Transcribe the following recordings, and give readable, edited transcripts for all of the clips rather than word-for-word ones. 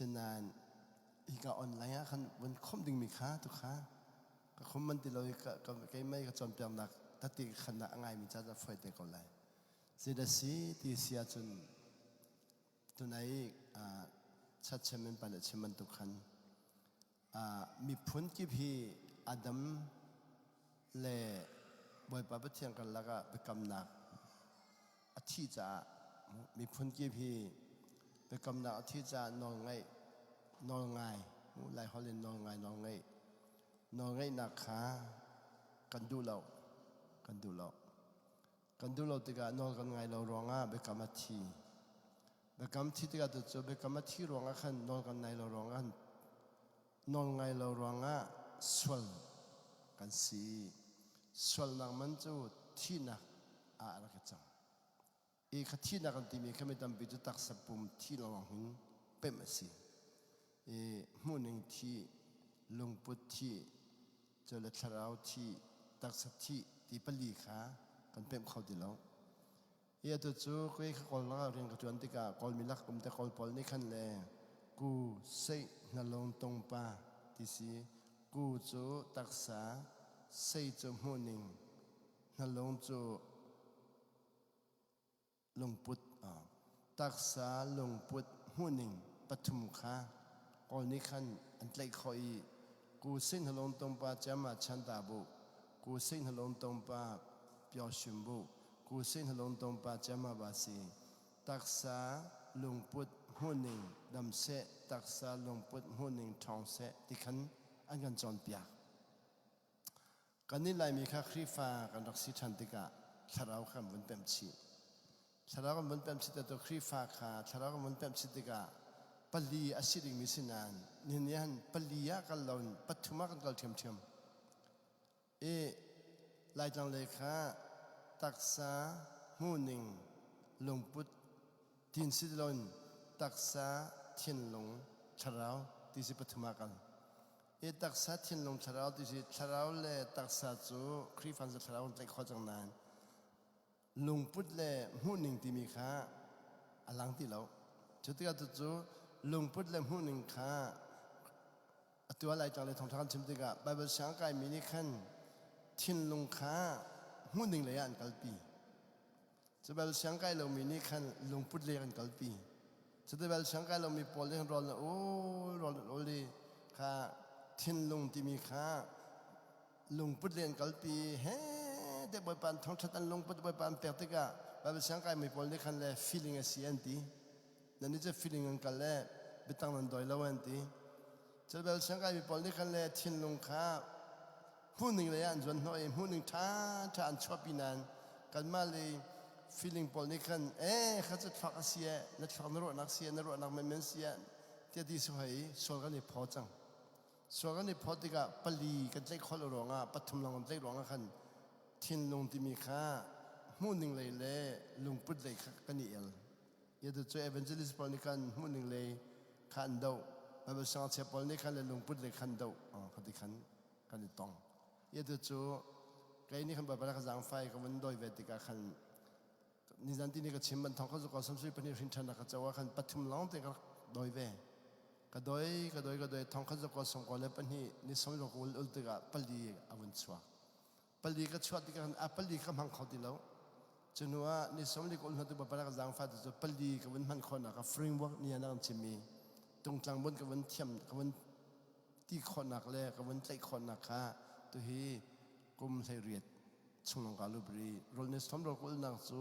Sinain hika online ah khan vun khomh dingmi kha tu kha ka khom man ti lo i keimah ka cawnpiaknak tati khan ah a ngaimi ca cu a fawi te ko lai. Zeidah si ti si ahcun tunai chat chairman pa nih a chim bantuk khan miphun kip hi Adam le Bawipa Pathian karlak ah biakamnak a thih caah miphun kip hi biakamnak a thih caah nawlngaih nawlngai Laiholh in nawlngai nawlngaih nawlngaihnak kha kan duh lo kan duh lo kan duh lo tikah nawl kan ngai lo ruangah biakam a thi. Biakam thi tikah cu biakam a thi ruangah khan nawl kan ngai lo ruangah nawl ngai lo ruangah sual kan si. Sualnak man cu thihnak ah a rak i cang. I kha thihnak kan timi kha mi tampi cu taksa pum thi lawng hin pemh a si. I hmuhning thi, lungput thi, cu le thlarau thi, taksa thi ti pali kha kan pemh kho ti lo. Hi atu cu kei kha Kawl lakah rian ka ṭuan tikah Kawlmi lak um te Kawl pawl nih khan le ku seih hnalong tong pa ti si ku cu taksa sei cu hmuhning hnalong cu lungput taksa lungput hmuhning pathum kha Kawl nih khan an tlaih khawh i ku seih hnalong tong pa ciama chan ta bu ku seih hnalong tong pa pyo shim bu ku seih hnalong tong pa ciama ba si taksa lungput hmuhning dam seh taksa lungput hmuhning ṭhawng seh ti khan an kan cawnpiak. Kannih Laimi kha Khrihfa kan rak si ṭhan tikah thlarau kha kan vun pemh chih. Thlarau kan vun pemh chih tu Khrihfa kha thlarau kan vun pemh chih tikah pali a si dingmi si nain nihin ni han pali ah kal loin pathum ah kan kal ṭhiamṭhiam. I Laitlang lei kha taksa hmuhning lungput tin si loin taksa thinlung thlarau ti si pathum ah kal. I taksa thinlung thlarau ti si thlarau le taksa cu Khrihfa cu thlarau an tlaih khawh cang nain lungput le hmuhning timi kha a lang ti lo. Cu tikah cucu lungput le hmuhning kha atu ah Laitlang le thawngṭha kan chim tikah Baibal siang a kaimi nih khan thinlung kha hmuhning lei ah an kalpi. Cu bal siang kai lomi nih khan lungput lei an kalpi. Cu bal siang kai lomi pawl nih rawl na ul rawl na ul i kha thinlung timi kha lungput lei an kalpi he te Bawipa an thangṭhat an lungput Bawipa an pek tikah Baibal siang kaimi pawl nih khan le feeling a si an ti. Nan nih cu feeling an kal le biatang nan dawi lo an ti. Cu bal siang kaimi pawl nih khan le thinlung kha hmuhning lei ah an zuan hnawh i hmuhning ṭha ṭha an chuahpi nain kanmah lei feeling pawl nih khan ee kha cu thluak a si eh na thluak na ruahnak si eh na ruahnak menmen si eh tiah ti si hoi sual kan i phaw cang. Sual kan i phawt tikah pali kan tlaih khawh lo ruangah pathum lawng kan tlaih ruangah khan thinlung timi kha hmuhning lei le lungput lei kha kan i el. Atu cu evangelist pawl nih khan hmuhning lei kha an doh. Bible siangngakchia pawl nih khan le lungput lei khan doh. Kha ti khan kan i tong. Atu cu kei nih khan Baibal ka zaangfai ka vun dawi ve tikah khan nizan ti nih ka chim ban thong kha zuka samsui pahnih hrin ṭhan ka co ah khan pathum lawng te ka rak dawi ve. Ka doi ka doi ka doi thong kha zuka som ko le pahnih ni som ul ul tikah pali a vun chuak. Pali ka chuah tikah khan a pali ka hmang kho ti lo. Cu hnu ah ni 40 ka um hnu tu pala ka zaangfah tu cu pali ka vun hman khawhnak a framework ni ah kan chimmi tungtlang bun ka vun thiam ka vun ti khawhnak le ka vun tlaih khawhnak kha tuhi kum 18 chung lawng ka lubri rol ni som rol kulnak cu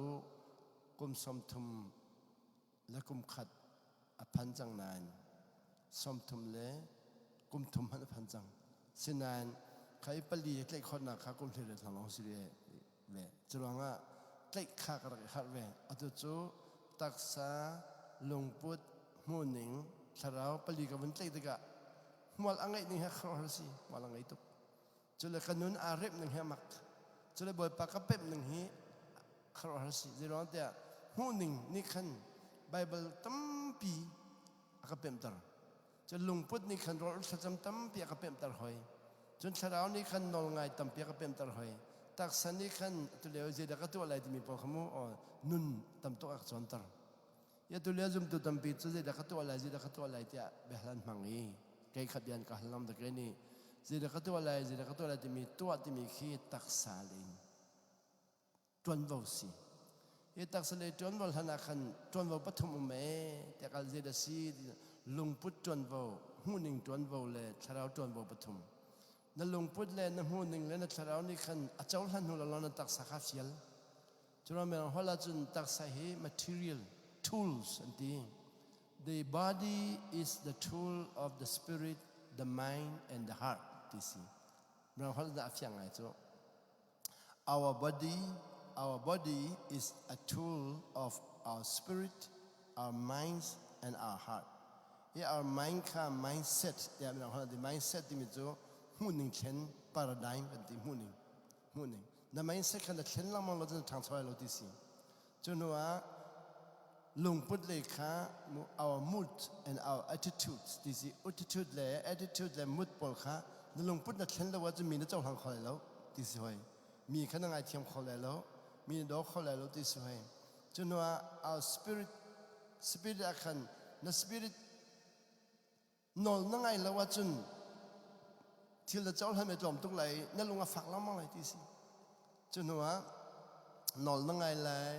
kum 30 le kum khat a phan cang nain 30 le kum thum hmanh a phan cang. Sinain kha i pali i tlaih khawhnak kha kum 18 lawng si ve ve. Cu ruangah tlaih kha ka rak i harh ve. Atu cu taksa, lungput, hmuhning, thlarau pali ka vun tlaih tikah hmual a ngeih ning he khuaruahhar si. Hmual a ngei tuk. Cule ka nun aa remh ning hi a mak. Cule Bawipa ka pemh ning hi khuaruahhar si. Zeiruang tiah hmuhning nih khan Baibal tampi a ka pemhter. Cun lungput nih khan rawl thlacam tampi a ka pemhter hoi. Cun thlarau nih khan nawlngai tampi a ka pemhter hoi. Taksa nih khan tulio zeidah ka tuah lai timi pawl kha mu nun tam tuk a ka cawnter. Ya tu lio zumtu tampi cu zeidah ka tuah lai, zeidah ka tuah lai tiah biahal an hmang i kei kha bian ka hal lam da kei nih zeidah ka tuah lai, zeidah ka tuah lai timi tuah timi khi taksa in ṭuanvo si. Hi taksa lei ṭuanvo hlan ah khan ṭuanvo pathum um ee tiah kal zeidah si lungput ṭuanvo, hmuhning ṭuanvo le thlarau ṭuanvo pathum. Na lungput le na hmuhning le na thlarau nih khan a cohlan hnu lawnglawng na taksa kha fial. Curuang mirang holh ahcun taksa hi material tools an ti. The body is the tool of the spirit, the mind and the heart ti si. Mirang holh dah a fiang ngai cu. Our body, our body is a tool of our spirit, our minds, and our heart. Hi our mind kha mindset tiah mirang holh an ti. Mindset timi cu hmuhning thlen paradigm kan ti hmuhning hmuhning. Na mindset kha na thlen lengmang lo cun ṭhangcho lai lo ti si. Cu hnu ah lungput lei kha our mood and our attitude ti si attitude le attitude le mood pawl kha na lungput na thlen lo ahcun mi na cohlang kho lai lo ti si hoi mi kha na ngaithiam kho lai lo mi na daw kho lai lo ti si hoi cu hnu ah our spirit spirit ah khan na spirit Nawl na ngai lo ahcun thil na cohlan mi a tlawm tuk lai i na lung a fak lengmang lai ti si. Cu hnu ah nawl na ngai lai,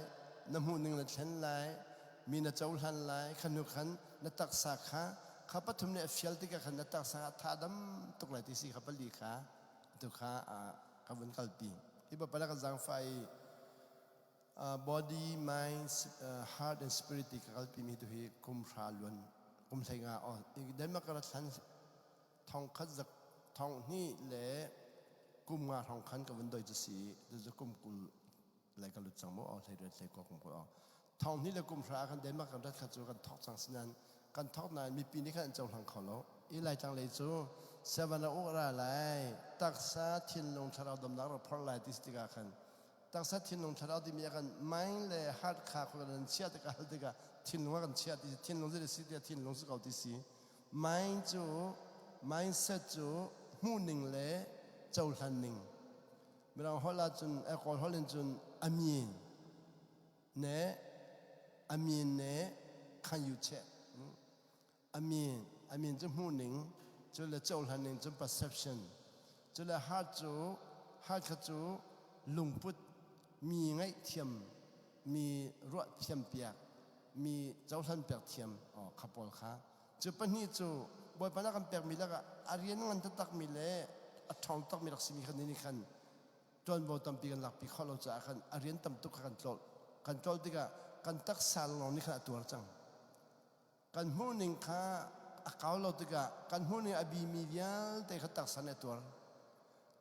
na hmuhning na thlen lai, mi na cohlan lai, kha hnu khan na taksa kha kha pathum nih a fial tikah khan na taksa kha tha dam tuk lai ti si kha pali kha tu kha ka vun kalpi. Hi bapala kan zaangfah i Body, mind, heart and spirit ti ka kalpi mi tu hi kum hra luan kum hlei nga Denmark ka rat hlan thong khat zak thong hnih le kum nga hrawng khan ka vun doi cu si cu kum 20 lai ka lut cang mu o hlei riat hlei ko kum kul o thong hnih le kum hra khan Denmark kan rat kha cu kan thok cang sinan kan thok nain mipi nih khan an cohlang kho lo i Laitlang lei cu seven a uk ra lai taksa thinlung thlarau damnak rak phor lai ti si tikah khan Taksa thinlung thlarau timi ah kan mind le heart kha khual kan chiah tikah hal tikah thinlung ah kan chiah ti thinlung zei si tiah thinlung si ko ti si. Mind cu mindset cu hmuhning le cohlan ning. Mirang holh ahcun Kawl holh in cun amin ne amin ne khan yu che. Amin amin cu hmuhning cu le cohlan ning cu perception cu le heart cu heart kha cu lungput mi ngaihthiam mi ruah thiam piak mi cohlan piak thiam kha pawl kha cu pahnih cu Bawipa na kan pekmi lakah a rian ngan taktakmi le a ṭhawng takmi rak simi kha ni khan ṭuanvo tampi kan lakpi khawh lo caah khan a rian tam tuk kha kan tlolh kan tlolh tikah kan taksa lawng nih khan a tuar cang. Kan hmuhning kha a kau lo tikah kan hmuhning a bimi vialte kha taksa nih a tuar.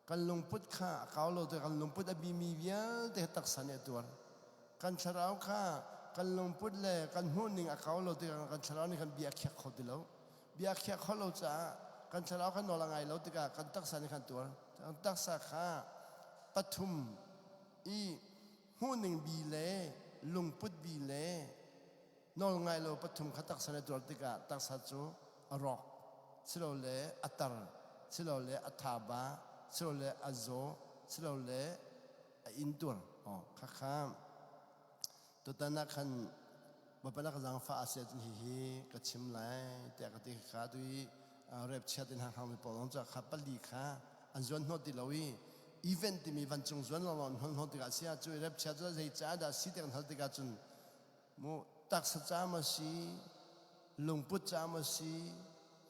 Kan lungput kha a kau lo tikah kan lungput a bimi vialte kha taksa nih a tuar. Kan thlarau kha kan lungput le kan hmuhning a kau lo tikah kan thlarau nih khan bia a khiak kho ti lo. Bia a khiak kho lo caah kan thlarau kha nawl a ngai lo tikah kan taksa nih khan tuar. Kan taksa kha pathum i hmuhning bi le lungput bi le Nawlngai lo pathum kha taksa na tuar tikah taksa cu a rawk, silole a tar, silole a thaba, silole a zaw, silole a intuar. Aw, khakha tutan ah khan Bawipa na ka zaangfah a si ahcun hihi ka chim lai tiah ka ti kha tu i rep chiat in hang mi pawl zong cu kha pali kha an zuan hnawh ti lo i event timi vancung zuan lawnglawng an hnawh hnawh tikah si ah cu rep chiat cu zei caah dah si ti kan hal tikah cun Mu taksa ca maw si, lungput ca maw si,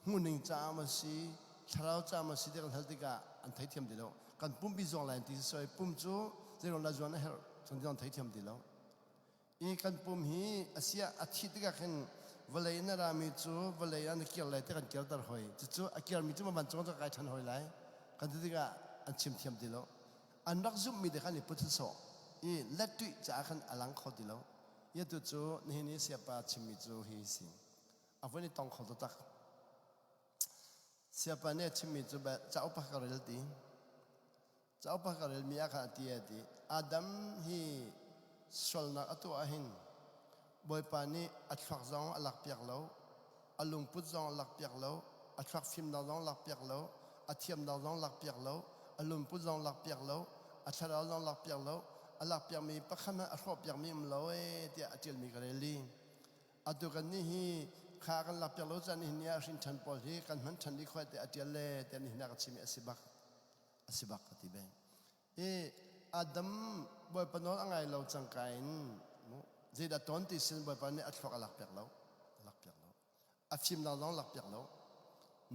hmuhning ca maw si, thlarau ca maw si ti kan hal tikah an theithiam ti lo. Kan pumpi zuang lai ti si pum cu zeiruang dah zuan a herh cun ti theithiam ti lo. I kan pum hi a sia a thih tikah khin vawlei in a rami cu vawlei ah na kir lai ti kan kirter hoi. Cucu a kirmi cu vancung cu kai ṭhan hoi lai. Kan ti tikah an chim thiam ti lo. An rak zumhmi te khan i put sawh i lettuih caah khan a lang kho ti lo. Iatu cu nihin i siapa chimmi cu hi si. A vun i tong kho taktak. Siapa nih a chimmi cu cauk pakhat ka rel ti. Cauk pakhat ka relmi ah khan a ti a ti. Adam hi sualnak a tuah ahhin Bawipa nih a thluak zong a lakpiak lo, a lungput zong a lakpiak lo, a thluak fimnak zong lakpiak lo, a thiamnak zong lakpiak lo, a lungput zong lakpiak lo, a thlarau zong lakpiak lo, a lakpiakmi pakhat hmanh a hrawhpiakmi um lo ee tiah a ṭialmi ka rel i. Atu kan nih hi kha kan lak piak lo caan nihin ni ah hrin ṭhan pawl hi kan hman ṭhan dih khawh te a ṭial le te nihin ah ka chim i a si bak a si bak ka ti ve. I Adam Bawipa nawl a ngai lo cangka in zeidah tawn ti sin Bawipa nih a thluak a lak piak lo a lak piak lo a fimnak zong lak piak lo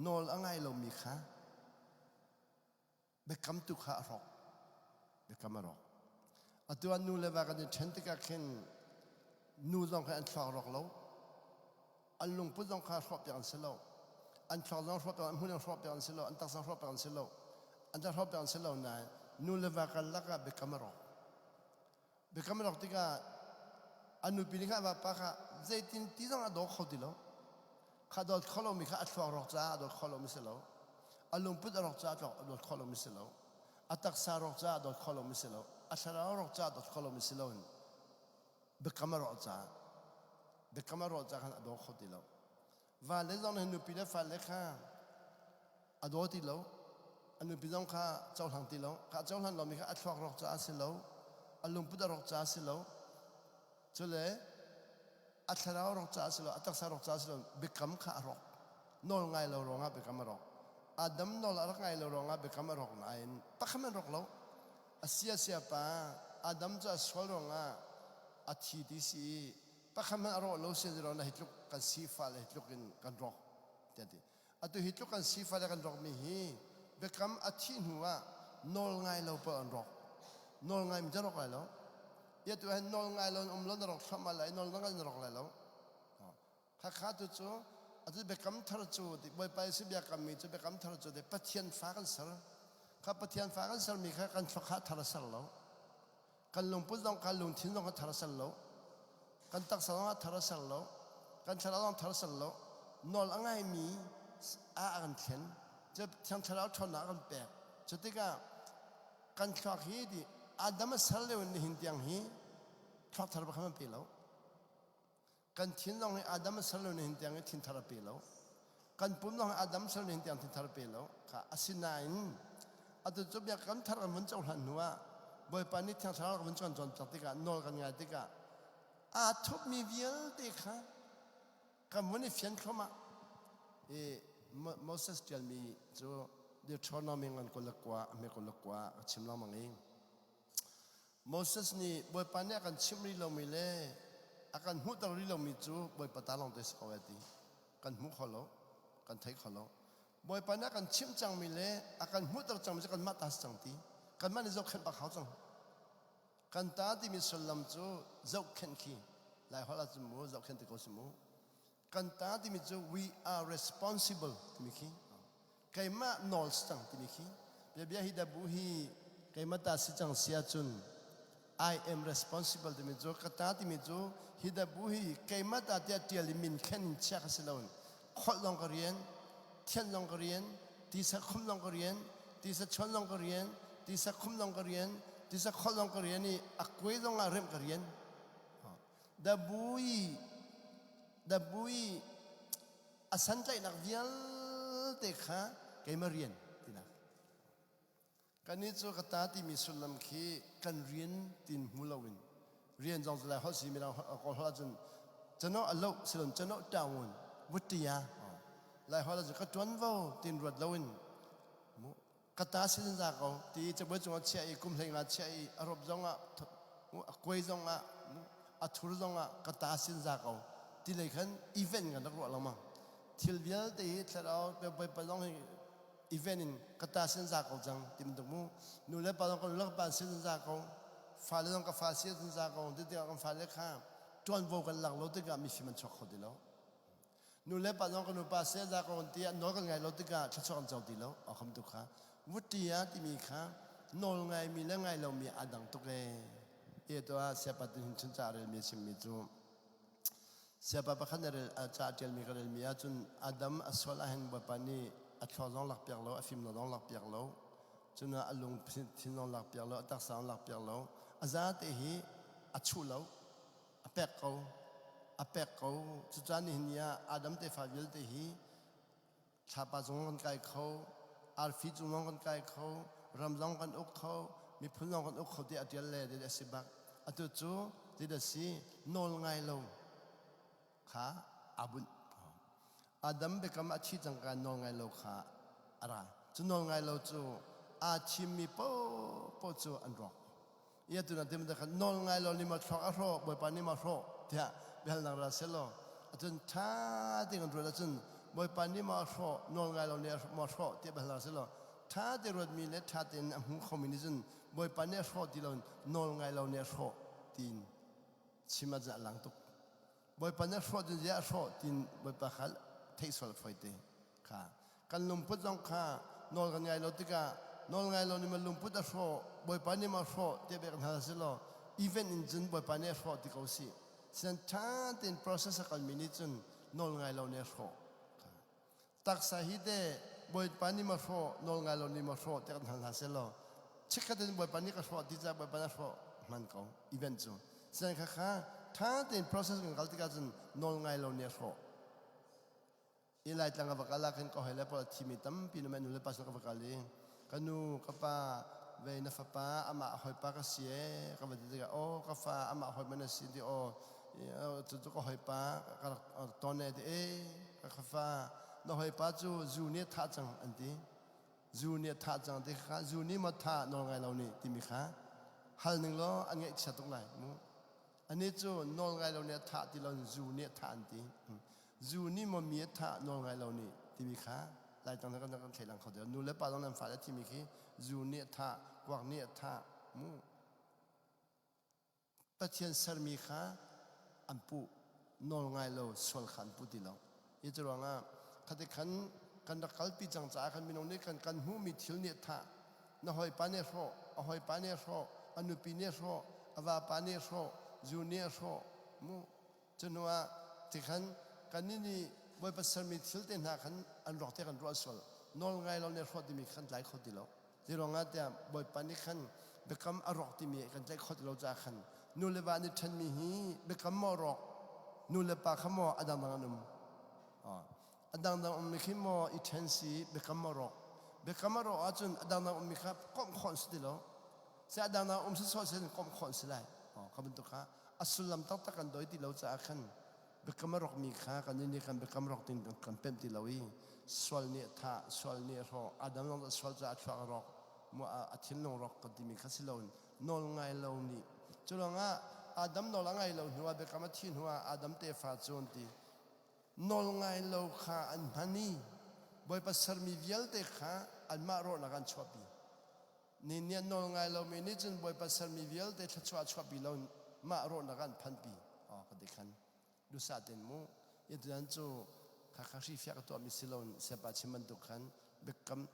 nawl a ngai lomi kha biakam tu kha a hrawk biakam a rawk atu ah nu le va kan i ṭhen tikah khin nu zong kha an thluak rawk lo an lungput zong kha hrawhpiak an si lo an thluak zong hrawhpiak an hmun zong hrawhpiak an si lo an taksa hrawhpiak an si lo an ta hrawhpiak an si lo nain nu le va karlak ah biakam a rawk Biakam a rawk tikah a nupi nih khan a vapa kha zeitin ti zong a daw kho ti lo. Kha dawt kho lomi kha a thluak rawk caah a dawt kho lomi si lo. A lungput a rawk caah a dawt kho lomi si lo. A taksa rawk caah a dawt kho lomi si lo. A thlarau rawk caah a dawt kho lomi si lo in biakam a rawh caah biakam a rawh caah khan a daw kho ti lo. Vale zong nih nupi le fale kha a daw ti lo a nupi zong kha cohlang ti lo kha cohlan lomi kha a thluak rawk caah si lo a lungput a rawk caah si lo cule a thlarau rawk caah si lo a taksa rawk caah si lo biakam kha a rawk nawl ngai lo ruangah biakam a rawk Adam nawl a rak ngai lo ruangah biakam a rawk nain pakhat an rawk lo a sia sia pa Adam cu a sual ruangah a thi ti si i pakhat hmanh a rawh lo si na hi tluk kan sifah le hi tluk in kan rawk tiah ti Atu hi tluk kan sifah le kan rawkmi hi biakam a thih hnu ah nawl ngai lo paoh an rawk. Nawl ngai mi cu rawk lai lo. Ia tu hin nawl ngai lo in um lo na rawk thluahmah lai, nawl ngai na rawk lai lo. Khakha tu cu atu biakam thar cu Bawipa Jesuh biakammi cu biakam thar cu Pathian fa kan ser. Kha Pathian fa kan sermi kha kan thluak kha thar a ser lo. Kan lungput zong kha lungthin zong kha thar a ser lo. Kan taksa zong ah thar a ser lo. Kan thlarau zong thar a ser lo. Nawl a ngaimi ah a kan thlen. Cu Thiang Thlarau ṭhawnnak a kan pek. Cu tikah kan thluak hi ti Adam a ser lio in nihin tiang hi thluak thar pakhat an pe lo. Kan thin zong hi Adam a ser lo nihin tiang i thin thar a pe lo. Kan pum zong hi Adam ser nihin tiang thin thar a pe lo. Kha asinain atu cu biakam thar kan vun cohlan hnu ah Bawipa nih Thiang Thlarau kan vun cawn cawnpiak tikah nawl kan ngai tikah aa thupmi vialte kha kan vun i fian thluahmah. I Moses ṭialmi cu Deuteronomy ngan 29 a hme 29 a chim lengmang i Moses nih Bawipa nih a kan chimh rih lomi le a kan hmuhter rih lomi cu Bawipa ta lawngte si ko ai ti. Kan hmu kho lo, kan thei kho lo. Bawipa nih a kan chimh cangmi le a kan hmuhter cangmi cu kanmah ta si cang ti. Kanmah nih zohkhenh bak hau cang. Kan ta timi sullam cu zohkhenh khi Lai holh ahcun mu zohkhenh ti ko si mu. Kan ta timi cu we are responsible timi khi keimah nawl si cang timi khi biabia hi dabu hi keimah ta si cang si ahcun I am responsible timi cu ka ta timi cu hi dabu hi keimah ta tiah tial i min khen in chia ka si lo kholh zong ka rian thianh zong ka rian tisa khum zong ka rian tisa chuan zong ka rian tisa khum zong ka rian tisa kholh zong ka rian i a kuai zong ah remh ka rian Dabui dabui a santlaihnak vialte kha keimah rian tinak. Kannih cu ka ta timi sullam khi kan rian tin hmu loin rian zong cu lai holh si mirang kawl holh ahcun cano a loh silon cano ṭaungun vuttia lai holh ahcun ka ṭuanvo tin ruat loin ka ta si za ko ti cabuai cungah chiah i kum hlei nga chiah i a rop zongah a kuai zongah a thur zongah ka ta sin za ko ti lei khan event kan rak ruah lengmang thil vialte hi thlarau bawipa zong hi event in ka ta sin za ko cang ti bantuk mu nu le pa zong ka nu le ka pa sin za ko fale zong ka fa si sin za ko ti tikah kan fale kha ṭuanvo kan lak lo tikah mifim an chuak kho ti lo Nu le pa zong kan nupa seh za ko ti ah nawl kan ngai lo tikah thluachuah kan co ti lo. A kham tu kha vutti ah timi kha nawl ngaimi le ngai lomi aa dang tuk ee. Ti to ah siapa tu hin chun ca relmi chimmi cu siapa pakhat na rel ca ṭialmi ka relmi ahcun Adam a sual ahhin Bawipa nih a thluak zong lak piak lo a fim zong lak piak lo cun a lungthin zong lak piak lo a taksa zong lak piak lo a zate hi a chuh lo A pek ko. A pek ko. Cucaah nihin ni ah Adam tefa vialte hi thlapa cung kan kai kho, arfi cung zong kan kai kho, ram zong kan uk kho, miphun zong kan uk kho tiah a ṭial le a si bak. Atu cu ti a si, nawl ngai lo. Kha aa bunh. Adam biakam a thi cangka nawlngai lo kha a ra. Cu nawlngai lo cu aa thimmi paohpaoh cu an rawk. Ia tu na tim kha nawlngai lo nih ma thluak a hrawh, Bawipa nih ma hrawh tiah biahalnak ra selaw acun ṭha tein kan ruat ahcun Bawipa nih ma hrawh, nawlngai lo nih ma hrawh tiah biahalnak selaw ṭha te ruatmi le ṭha tein a hmu khomi nih cun Bawipa nih a hrawh ti lo nawlngai lo nih a hrawh tiin chim ah cun a lang tuk. Bawipa nih a hrawh cun ziah a hrawh tiin Bawipa kha theih sual fawi te kha kan lungput zong kha nawl kan ngai lo tikah nawl ngai lo nih ma lungput a hrawh Bawipa nih ma hrawh tiah bia kan hal si law event in cun Bawipa nih a hrawh ti ko si sian ṭha tein process a kalmi nih cun nawl ngai lo nih a hrawh kha Taksa hi teh Bawipa nih ma hrawh, nawl ngai lo nih ma hrawh tiah kan hal hna seh law chikkhat in Bawipa nih ka hrawh ti caah Bawipa nih a hrawh hman ko event cu. Sian kha kha ṭha tein process kan kal tikah cun nawl ngai lo nih a hrawh. I Laitlang ka va kal ah khin ka hawile pawl a thimi tampi nu nu le pa sin ka va kal i ka nu ka pa vei na fapa amah hawipa ka si ee ka va ti tikah aw ka fa amah hawi man na si ti aw cucu ka hawipa ka rak ton e ti e ka fa na hawipa cu zu nih a thah cang an ti zu nih a thah cang ti kha zu nih maw thah nawl ngai lo nih timi kha hal ning law an ngaihchia tuk lai mu Anih cu nawl ngai lo nih a thah ti lo zu nih a thah an ti. Zu nih maw mi a thah nawl ngai lo nih timi kha Laitlang kan kan thleilang kho deuh. Nu le pa zong nan fale a thimi khi zu nih a thah, kuak nih a thah mu. Pathian sermi kha an puh nawl ngai lo sual kha an puh ti lo. Hi cu ruangah khati khan kan rak kalpi cang caah khan minung nih kan kan hmuhmi thil nih thah na hawipa nih hrawh a hawipa nih hrawh a nupi nih hrawh a vapa nih hrawh zu nih hrawh mu cu hnu ah tikhan kannih nih Bawipa sermi thil te hna khan an rawk te kan ruah sual nawl ngai lo nih hrawh timi khan tlai kho ti lo Ti ruangah tiah Bawipa nih khan biakam a rawk timi kan tlaih khawh ti lo caah khan nu le va nih ṭhenmi hi biakam maw rawk nu le pa kha maw a dangdang an um a dangdang ummi khi maw i ṭhen si biakam maw rawk biakam a rawk ahcun a dangdang ummi kha komh khawh an si ti lo se a dangdang um sawsawh sin komh khawh an si lai kha bantuk kha a sullam taktak kan doi ti lo caah khan biakam a rawkmi kha kan nih kan biakam rawk ding kan pemh ti lo i sual nih a thah sual nih a hrawh Adam zong a sual caah a thluak a rawk a thinlung rawk kan timi kha si loin nawl ngai lo nih cu ruangah Adam nawl a ngai lo hnuah biakam a thi hnuah Adam tefa cu an ti nawl ngai lo kha an hman i Bawipa sermi vialte kha anmah rawhnak an chuahpi Ni nih an nawl ngai lomi nih cun Bawipa sermi vialte thluachuah chuahpi lo mah rawhnak an phanpi. Oh, ka ti khan. Dusa ten mu. Ituan cu khakha hrifiak ka tuahmi si lo siapa chim bantuk khan biakam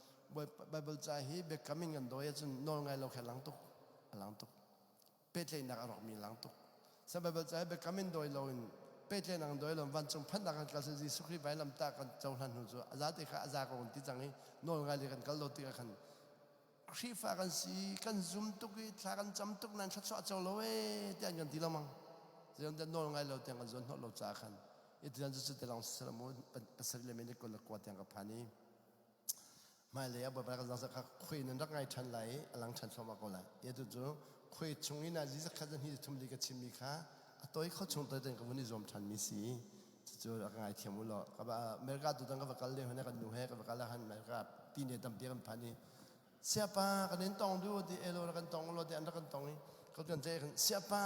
Bible ca hi biakam in kan dawi ahcun nawl ngai lo khe lang tuk a lang tuk pehtlaihnak a rawkmi lang tuk. Sa Baibal ca biakam in dawi loin pehtlaihnak in dawi lo vancung phanhnak kan kal Jesuh Khrih vailamtah kan cohlan hnu cu a zate kha a za ko ti cang i nawl ngai le kan kal lo tikah khan Khrihfa kan si kan zum tuk i thla kan cam tuk nan thluachuah co lo ee tiah an kan ti lengmang. Zeitin nawl ngai lo tiang kan zuan hnawh lo caah khan itian cu cu te lawng sisalamu pasarih le minute 22 tiang ka phan i Hmailei ah Bawipa kan zangzak kha khuai nan rak ngai ṭhan lai i a lang ṭhan thluahmah ko lai. Ti atu cu khuai chung in nazi zakhat zahnih thum li ka chimmi kha a toi kho chung toi tein ka vun i zuam ṭhanmi si. Cucu rak ngai thiam u law. Ka va America tutan ka va kal lio hin kan nu he ka va kal ah khan America tine tampi kan phan i siapa kan in tong du ti elo kan tong lo ti an rak kan tong i ka kan te kan siapa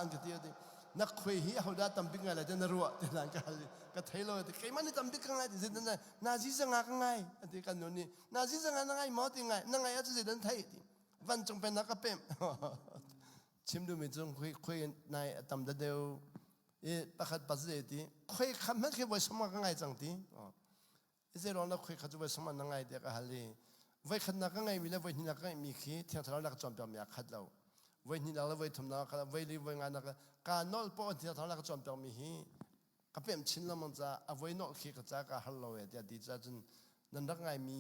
an ka ti ti na khuai hi ahodah tambik ngai lai te na ruah ti nan ka hal ka thei lo ti keimah nih tambik ka ngai ti zeitin na zi zanga ka ngai ati kan nu nih na zi zanga na ngai maw ti ngai na ngai ahcun zeidan thei ti vancung pen na ka pem chim duhmi cung khui khui nai a tam da deu i pakhat pa zei ti khui kham hmanh khi voi sama ka ngai cang ti Zeiruang dah khui kha cu voi sawm na ngai tiah ka hal i voikhatnak ka ngeimi le voihnihnak ka ngeihmi khi Thiang Thlarau na ka cawnpiakmi aa khat lo. Voihnihnak le voithumnak ka voili voinganak ka nolh poah Thiang Thlarau na ka cawnpiakmi hi ka pemh chin lengmang caah a voi nolh khi ka ca ka har lo e tiah ti caah cun nan rak ngaimi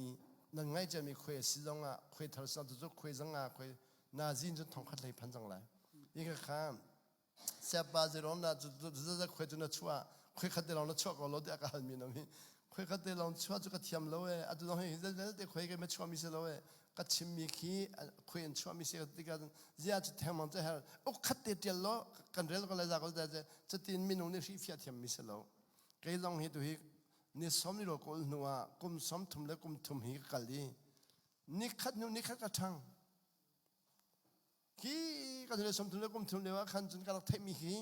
nan ngaih ciami khuai a si zongah khuai thar si cu khuai zanga khuai nazin cu thongkhat hlei phan cang lai. Hi kha kha Siapa zeiruang dah cu khoi cu na chuah khoi khat te lawng na chuah ko lo tiah ka halmi nam hi. Khoi khat te lawng chuah cu ka thiam lo e. Atu zong hi zelte khoi ke ma chuah mi si lo e. Ka chim mi khi khoi an chuah mi si tikah zia cu thengmang cu her uk khat te tial lo kan rel ko lai za ko te cutin minung nih hrihfiah thiam mi si lo. Kei zong hi tu hi ni som ni ro kawl hnu ah kum som thum le kum thum hi ka kal i ni khat hnu ni khat ka ṭhang. Khi ka le som thum le kum thum lio ah khan cun ka rak theihmi hi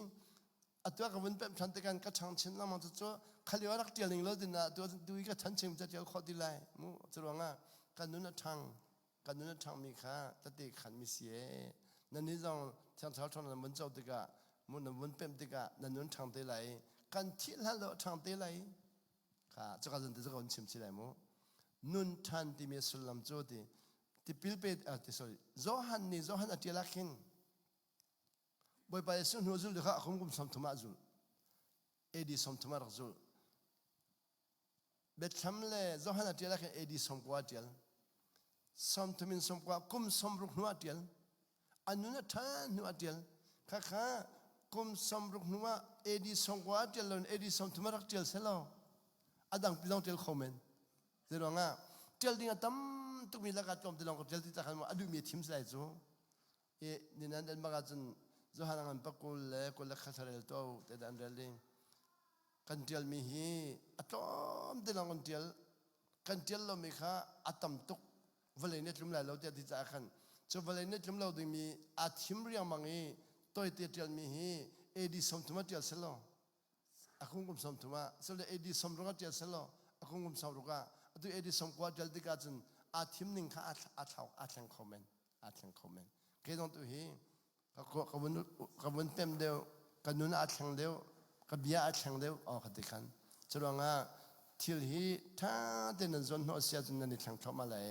atu ka vun pemh ṭhan tikan ka ṭhang chin lengmang cu cu khalio rak ṭial ning lo din ah tu tu i ka ṭhan chim ca ṭial khawh ti lai mu cu ruangah kan nun a ṭhang kan nun a ṭhangmi kha tete khan mi si e nan ni zong thiang thlarau ṭhang nan vun co tikah mu nan vun pemh tikah nan nun ṭhang te lai kan thih hlan lo ṭhang te lai kha cuka zan te cu ka vun chim chi lai mu nun ṭhan timi sullam cu ti tipil pe ti sorry Johan nih Johan a ṭial ah khin Bawipa Jesuh hnu zul kha a kum kum 30 ah zul AD 30 ah rak zul Bethlehem le Johan a ṭial ah khin AD 90 a ṭial 30 in 90 kum 60 hnu ah ṭial a nun a ṭhan hnu ah ṭial khakha kum 60 hnu ah AD 90 a ṭial lo in AD 30 ah rak ṭial selaw a dang pi zong ṭial kho men Zeiruangah ṭial ding a tam tukmi lakah tlawm te lawng ka ṭial ti cakhan a duhmi a thim lai cu. I ninan an bak ahcun Johan ngan pakul le kul le khat rel to te an rel ding. Kan ṭialmi hi a tlawm te lawng kan ṭial. Kan ṭial lomi kha a tam tuk. Vawlei nih a tlum lai lo tiah ti caah khan cu vawlei nih tlum lo dingmi aa thim riangmang i tawite ṭialmi hi AD 30 ah ṭial selaw a kum kum 30 ah sile AD 60 ah ṭial selaw a kum kum 60 ah atu AD 90 ṭial tikah cun aa thim ning kha aa thlau aa thleng kho men aa thleng kho men kei zong tu hi ka ka vun ka vun pem deuh ka nun aa thleng deuh ka bia aa thleng deuh aw ka ti khan curuangah thil hi ṭha tein nan zawn hnawh si ahcun nan i thleng thluahmah lai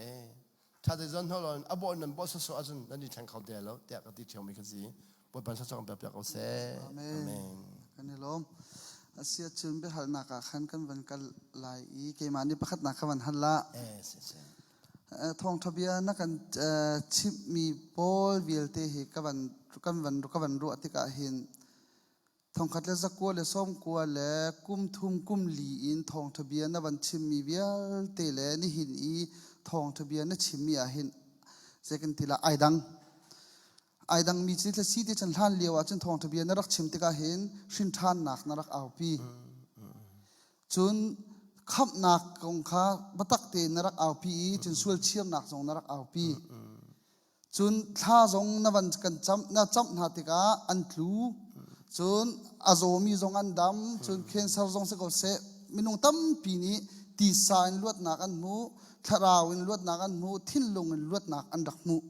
ṭha te zawn hnawh lo a bawh nan bawh sawsawh ahcun nan i thleng kho te lo tiah ka ti ṭheo kha si Bawipa thluachuah kan pek piak ko seh. Amen. Kan i lawm. Asia cun biahalnak ah khan kan van kal lai i keimah nih pakhatnak kha van hal la. Eh, si si. Thawngṭha bia na kan chimhmi pawl vialte hi ka van kan van ka van ruah tikah hin Thongkhat le zakua le sawmkua le kum thum kum li in thawngṭha bia na van chimmi vialte le nihin i thawngṭha bia na chimmi ah hin zei kan ti la ai dang. Ai dangmi cu thla si ti chan hlan lio ah cun thawngṭha bia na rak chim tikah hin hrinṭhannak na rak aupi. Cun khamhnak kong kha biatak tein na rak aupi i cun sual chirnak zong na rak aupi. Cun thla zong na van kan camh na camh hna tikah an tlu. Cun a zawmi zong an dam. Cun cancer zong si ko seh minung tampi nih tisa in luatnak an hmu, thlarau in luatnak an hmu, thinlung in luatnak an rak hmuh.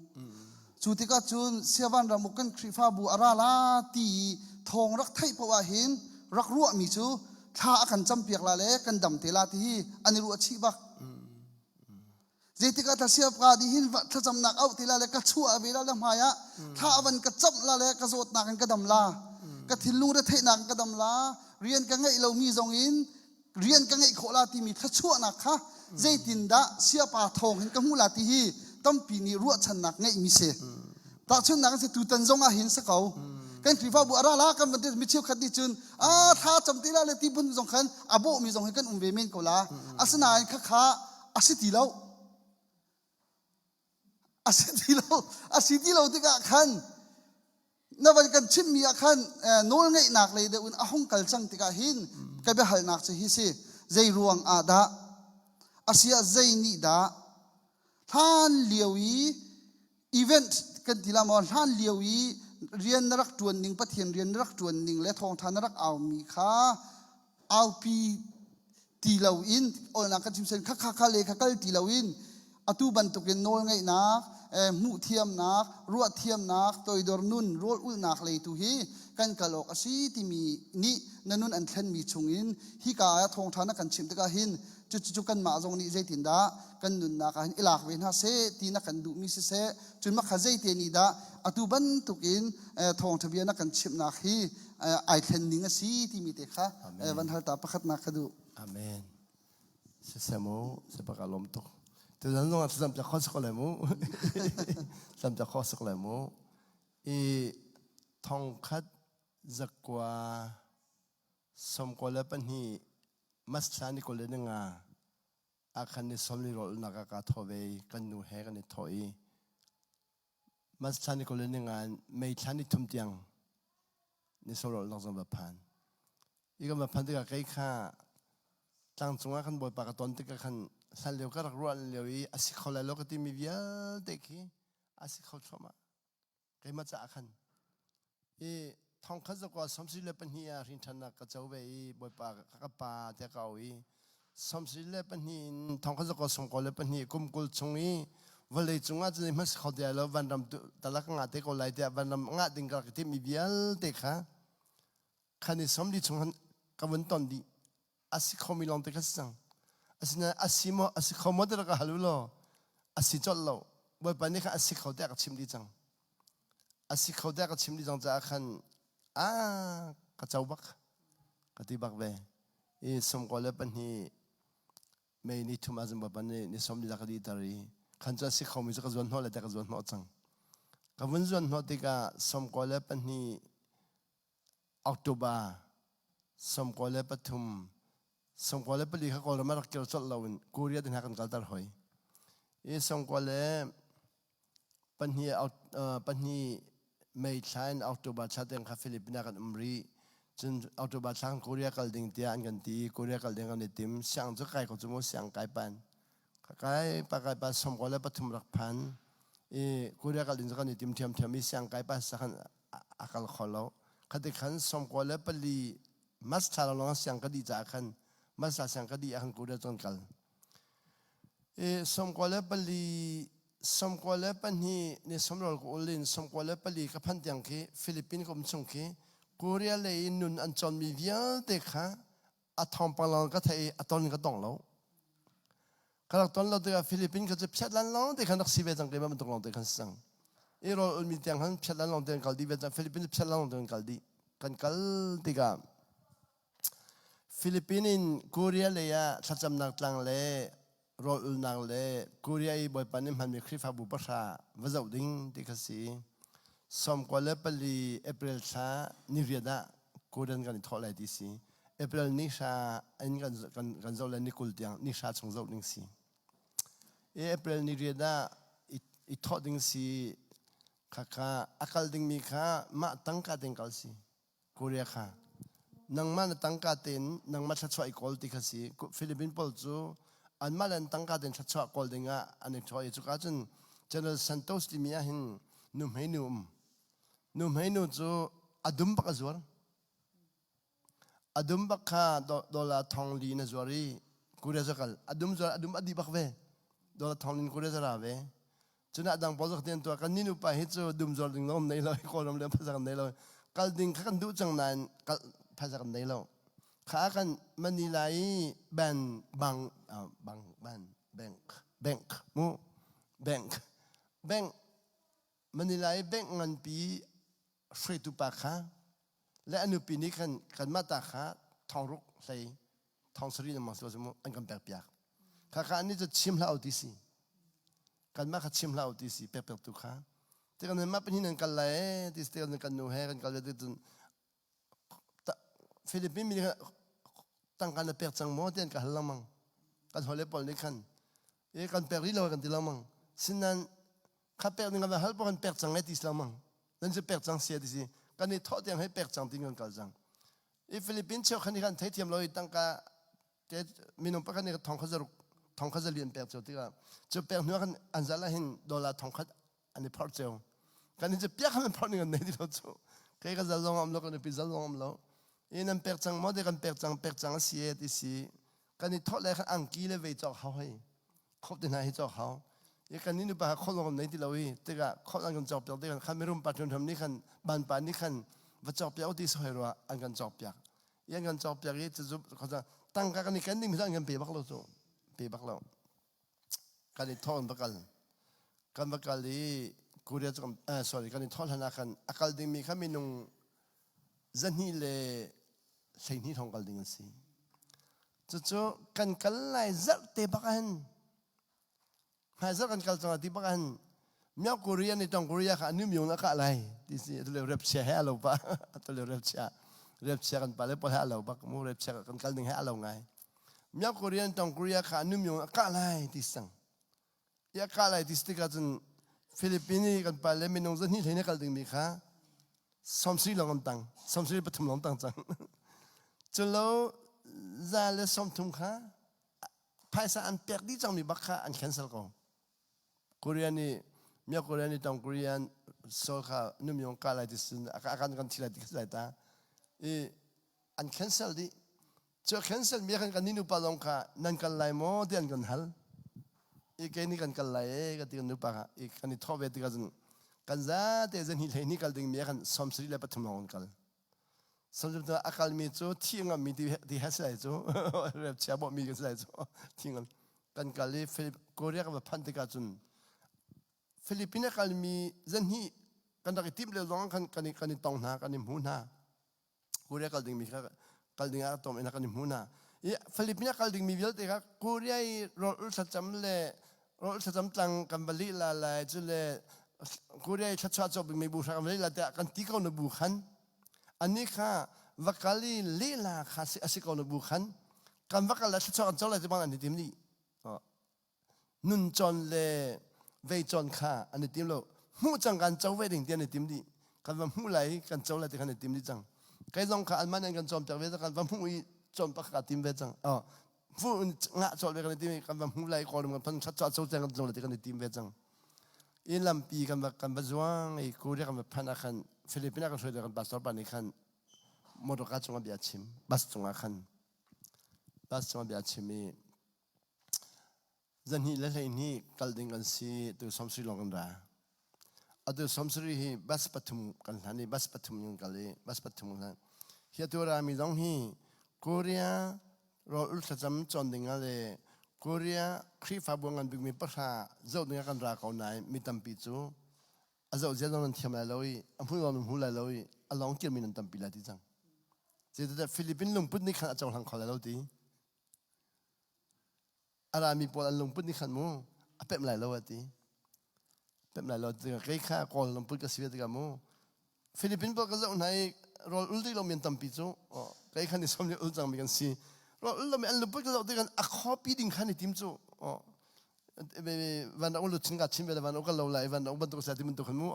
Cu tikah cun Siavan ramuk kan Khrihfabu a ra la ti i thawng rak theih paoh ah hin rak ruahmi cu thla a kan campiak la le kan dam te la ti hi an i ruah chih bak. Zeitik ah thlasiapka nih hin thlacamnak auh ti la le ka chuah ve la le hmai ah thla a van ka camh la le ka zawtnak in ka dam la ka thinlung retheihnak in ka dam la rian ka ngeih lomi zong in rian ka ngeih khawh la timi thluachuahnak kha zeitindah siapa thawng hin ka hmuh la ti hi tampi nih ruahchannak ngeihmi si tahchunhnak an si tutan zong ah hin si ko kan Khrihfabu a ra la kan van ti mi cheukhat nih cun a thla cam ti la le ti bun zong khan a bawhmi zong hi kan um ve men ko la asinain khakha a si ti lo a si ti lo a si ti lo tikah khan na van kan chimmi ah khan nawlngeihnak lei deuh in a hung kal cang tikah hin ka biahalnak cu hi si zei ruang ah dah asiah zei nih dah hlan lio i event kan ti la maw hlan lio i rian na rak ṭuan ning Pathian rian na rak ṭuan ning le thawngṭha na rak aumi kha aupi ti loin olnak kan chim sen kha kha kha le kha kal ti loin atu bantukin nawlngeihnak hmuh thiamnak ruah thiamnak toidor nun rawl ulhnak lei tu hi kan kal awk a si timi nih na nun an thlenmi chungin hika ah thawngṭha na kan chimh tikah hin cucu kanmah zong nih zeitindah kan nunnak ah hin i lak ve hna seh ti na kan duhmi siseh cun makha zeite nih dah atu bantukin thawngṭha bia na kan chimhnak hi ai thlen ning a si timi te kha van hal ta pakhatnak ka duh. Amen. Siseh mu, sepaka lom tuk. Tuzan zong ah thlacam piak kho sak lai mu. Thlacam piak kho sak lai mu. I thongkhat zakua 92 . Mas thla ni 25 ah khan ni 40 rawl ulhnak ah kaa thawh ve i kan nu he kan i thawh i Mas thla ni 25 in May thla ni thum tiang ni sawm rawl ulhnak zong va phan. I kan va phan tikah kei kha tlangcung ah khan Bawipa ka ton tikah khan hlan lio ka rak ruah lio i a si kho lai lo ka timi vialte khi a si kho thluahmah. Keimah caah khan i thongkhat zakua 72 ah hrinṭhannak ka co ve i Bawipa ka pa tiah ka au i 72 in thongkhat zakua 92 kum 20 chung i vawlei cung ah cun zeihmanh si kho ti lai lo vanram talak ka ngah te ko lai tiah vanram ngah ding ka rak i timhmi vialte kha khan i 40 chung khan ka vun ton dih. A si khomi lawng te kha si cang. Asinain a si maw a si kho maw ti rak ka hal u law a si colh lo. Bawipa nih khan a si kho tiah ka chim dih cang. A si kho tiah ka chim dih cang caah khan a ka co bak ka ti bak ve. I 92 May ni thum ah cun Bawipa nih ni 40 ka dihter i khan cu a si khomi cu ka zuan hnawh le tiah ka zuan hnawh cang. Ka vun zuan hnawh tikah 92 October 93, 94 kha Kawlram ah rak kir colh loin Korea te hna kan kalter hoi. I 92 pahnih May thla in October thla tiang kha Philippines ah kan um rih. Cun October thla khan Korea kal ding tiah an kan ti i Korea kal ding kan i tim. Siang cu kai ko cu mu siang kai pan. Kai pa kai pa 93 rak phan. I Korea kal ding cu kan i tim ṭhiamṭhiam i siang kai pa sa khan a kal kho lo. Khati khan 94 Mas thla lawng siang ka dih caah khan Mas thla siang ka dih ah khan Korea cu kan kal. I 94 92 ni samrawl ka ul in 94 ka phan tiang khi Philippine ka um chung khi Korea lei in nun an cawnmi vialte kha a thawngpang lawng ka theih i a ton ka tong lo. Ka rak ton lo tikah Philippine kha cu phiat lan lawng te khan rak si ve cang keimah bantuk lawng te khan si cang. I rawl ulmi tiang khan phiat lan lawng te kan kal dih ve cang. Philippine cu phiat lan lawng te kan kal dih. Kan kal tikah Philippine in Korea lei ah thlacamnak tlang le rawl ulnak le Korea i Bawipa nih hmanmi Khrihfabu pahra va zoh ding ti kha si. 94 April thla ni riat ah Korean kan i thawh lai ti si. April ni hra in kan, kan, kan zoh le ni 20 tiang ni hra chung zoh ding si. I April ni riat ah i, i thawh ding si. Khakha a kal dingmi kha mah tangka ting kal si. Korea kha nangmah na tangka tein nangmah thluachuah i kawl ti kha si. Philippine pawl cu anmah le an tangka tein thluachuah kawl dingah an i thawh i cuka cun General Santos timi ah hin nuhmei nu um. Nuhmei nu cu a dum bak a zuar. A dum bak kha dollar thong li in a zuar i Korea cu kal. A dum zuar a dum a dih bak ve. Dollar thong li in Korea cu ra ve. Cun a dang pawl cu tian tuah kan ni nupa hi cu dum zuar ding lawng nei lo Kawlram le phaisa kan nei lo. Kal ding kha kan duh cang nain kal phaisa kan nei lo. Kha kan Manila i ban bang bang ban bank bank mu bank bank Manila i bank nganpi hruaitu pa kha le a nupi nih khan kanmah ta kha thong ruk hlei thong sarih lengmang si mu an kan pek piak. Khakha an nih cu chim hlah u ti si. Kanmah kha chim hlah u ti si pek piak tu kha. Ti kan mah pahnih nan kal lai ee ti si kan kan nu he kan kal ti cun Philippine mi nih tangka na pek cang maw ti an ka hal lengmang. Kan hawile pawl nih khan e kan pek rih lo kan ti lengmang. Sinan kha pek ning kan hal paoh kan pek cang e ti si lengmang. Nan cu pek cang sia ti si. Kan i thawh tiang hei pek cang ti kan kal cang. I Philippine cheu khan kan theithiam lo i tangka te minung pakhat nih thong kha zaruk thong kha zalian pek cio tikah cu pek hnu ah khan an zal ah hin dollar thong khat an i phorh cio. Kan in cu piak khan an phorh ning an nei ti lo cu. Kei ka zal zong am lo kan nupi zal zong am lo. I nan pek cang maw te kan pek cang pek cang a si e ti si. Kan i thawh le khan angki le vei cawk hau hei. Khop te hna hi cawk hau. I kan ni nupa khop lawng nei ti lo i tikah khop an kan cawk piak tikah khan mirum pa ṭhuan nih khan ban pa nih khan va cawk piak ti soi rua an kan cawk piak. I an kan cawk piak i cucu tangka kan i ken ding an kan pe bak lo cu. Pe bak lo. Kan i thawh in va kal. Kan va kal i Korea cu sorry kan i thawh hlan ah khan a kal dingmi kha minung 212 hrawng kal ding an si. Cucu kan kal lai zarh te bak ah hin hmaizarh kan kal cang ti bak ah hinမြောက် Korea nih Tong Korea kha anu myung na kah lai ti si atu le rep chia he a lo pa atu le rep chia rep chia kan pa le pawl he a lo bak mu rep chia kan kal ding he a lo ngai. Miao Korean tong Korea kha nu myung a kah lai ti sang. I a kah lai ti tikah cun Philippine i kan pa le minung zahnih hlei na kal dingmi kha 70 lawng an tang. 73 lawng tang cang. Culo za le 30 kha phaisa an pek dih cangmi bak kha an cancel ko. Korea nih Mya Korea nih tong Korean Seoul kha nu myung kah lai ti sin a kan kan thi lai ti lai ta. I an cancel dih. Cu a cancel mi khan kan ni nupa zong kha nan kal lai maw ti an kan hal. I kei nih kan kal lai e ka ti kan nupa kha i kan i thawh ve tikah cun kan zate zan hi hlei ni kal ding mi khan 73 lawng an kal. 73 a kal mi cu thi ngam mi ti ti he si lai cu rep chia bawh mi kan si lai cu thi ngam kan kal i Korea kan va phanh tikah cun Philippines a kal mi zan hnih kan rak i timh lio zong khan kan i kan i tong hna kan i hmu hna. Korea kal dingmi kha kal ding ah tom in kan i hmu hna. I Philippines kal dingmi vialte kha Korea i rawl ul thlacam le rawl ul thlacam tlang kan va lih la lai cu le Korea i thlachuah cawk bikmi bu hra kan va lih la tiah kan ti ko na bu khan ani kha va kal i lehla kha a si ko na bu khan kan va kal la thlachuah kan co lai ti bang an i tim dih. Nun cawn le vei cawn kha an i tim lo. Hmuh cang kan co ve ding ti an i tim dih. Kan va hmuh lai, kan co lai ti kan i tim dih cang. Kei zong kha anmah nih an kan cawmpiak ve kan va hmuh i cawn pakhat kaa tim ve cang. Oh, hmuh ngah cawlh ve kan i tim i kan va hmuh lai Kawlram kan phan chat co cang kan co lai ti kan i tim ve cang. I lampi kan va kan va zuang i Korea kan va phanh ah khan Philippines ah kan hruai kan pastor pa nih khan motorka cungah bia chim bus cungah khan bus cungah bia chim i Zanhnih le 12 kal ding kan si tu 70 lawng kan ra. Atu 70 hi bus pathum kan hlan i bus pathum kan kal i bus pathum kan hlan. Hi atu rami zong hi Korea rawl ul thlacam cawn ding ah le Korea Khrihfabu ngan bikmi pahra zoh ding ah kan ra ko nain mi tampi cu a zoh zia zong nan thiam lai lo i a hmu zong nan hmu lai lo i a lawng kirmi nan tampi lai ti cang. Zeicahtiah Philippine lungput nih khan a cohlang kho lai lo ti. A rami pawl an lungput nih khan mu a pemh lai lo a ti. Pemh lai lo tikah kei kha Kawl lungput ka si ve tikah mu Philippine pawl ka zoh hna i rawl ul rih lomi an tampi cu kei khan i som nih ul cangmi kan si. Rawl ul lomi an lungput ka zoh tikah a khuapi ding khan i tim cu van rak lu chin ka chin ve le van rak lo lai van rak bantuk sa ti bantuk khan mu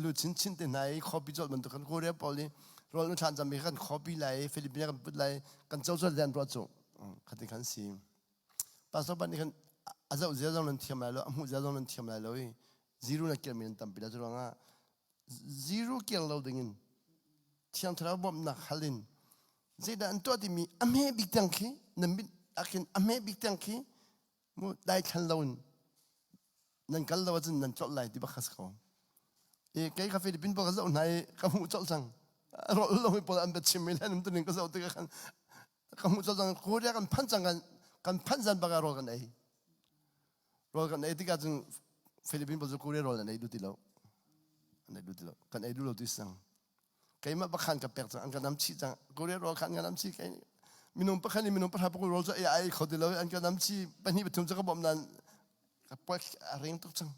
lu chin chin te hna i khuapi cawlh bantuk khan Korea pawl nih rawl nu thlan cangmi kan khuapi lai Philippines kan put lai kan co cawlh an ruah cu khati khan si. Pastor pa nih khan a zoh zia zong nan thiam lai lo, a hmuh zia zong nan thiam lai lo i zero na kirmi nan tampi la cu ruangah zero kir lo dingin Thiang Thlarau bawmhnak hal in zeidah an tuah timi a hme bik tiang khi nan mit ah khin a hme bik tiang khi mu daithlan lo in nan kal lo ahcun nan colh lai ti bak kha si ko. I kei ka Philippine pawl ka zoh hna i ka hmuh colh cang. Rawl lomi pawl an biachim i le an umtuning ka zoh tikah khan ka hmuh colh cang. Korea kan phanh cang kan kan phanh zan bak ah rawl kan ei. Rawl kan ei tikah cun Philippine pawl cu Korea rawl an ei duh ti lo. An ei duh ti lo. Kan ei duh lo ti sang. Keimah pakhan ka pek cang an ka nam chih cang. Korea rawl kha an ka nam chih kei minung pakhat in minung pahra pakul rawl cu ei ai kho ti lo an ka nam chih pahnih pathum cu ka bawmh nain ka puai a reng tuk cang.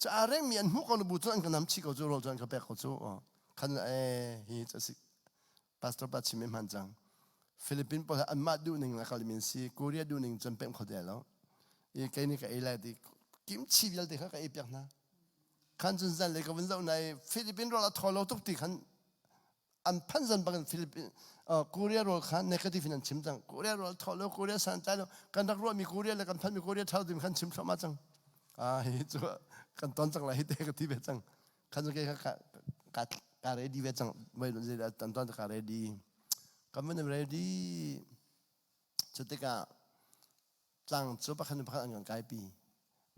Cu a reng mi an hmuh ko na bu cu an ka nam chih ko cu rawl cu an ka pek ko cu. Khan eh hi cu si pastor pa chim hman cang. Philippine pawl anmah duh ning a kal mi an si Korea duh ning cun pemh kho ti lo. I kei nih ka ei lai ti kimchi vialte kha ka ei piak hna. Khan cun zan lei ka vun zoh na i Philippine rawl a thaw lo tuk ti khan an phan zan bak in Philippine Korea rawl kha negative in an chim cang. Korea rawl thaw lo, Korea san tlai lo, kan rak ruahmi Korea le kan phanmi Korea ṭha lo khan chim thluahmah cang. Ah hi cu kan ton cang lai hi te ka ti ve cang. Khan cu kei kha ka ka ready ve cang. Voi zei tan ton ka ready. Kan van ready. Cu tikah tlang cu pakhat in pakhat an kan kaipi.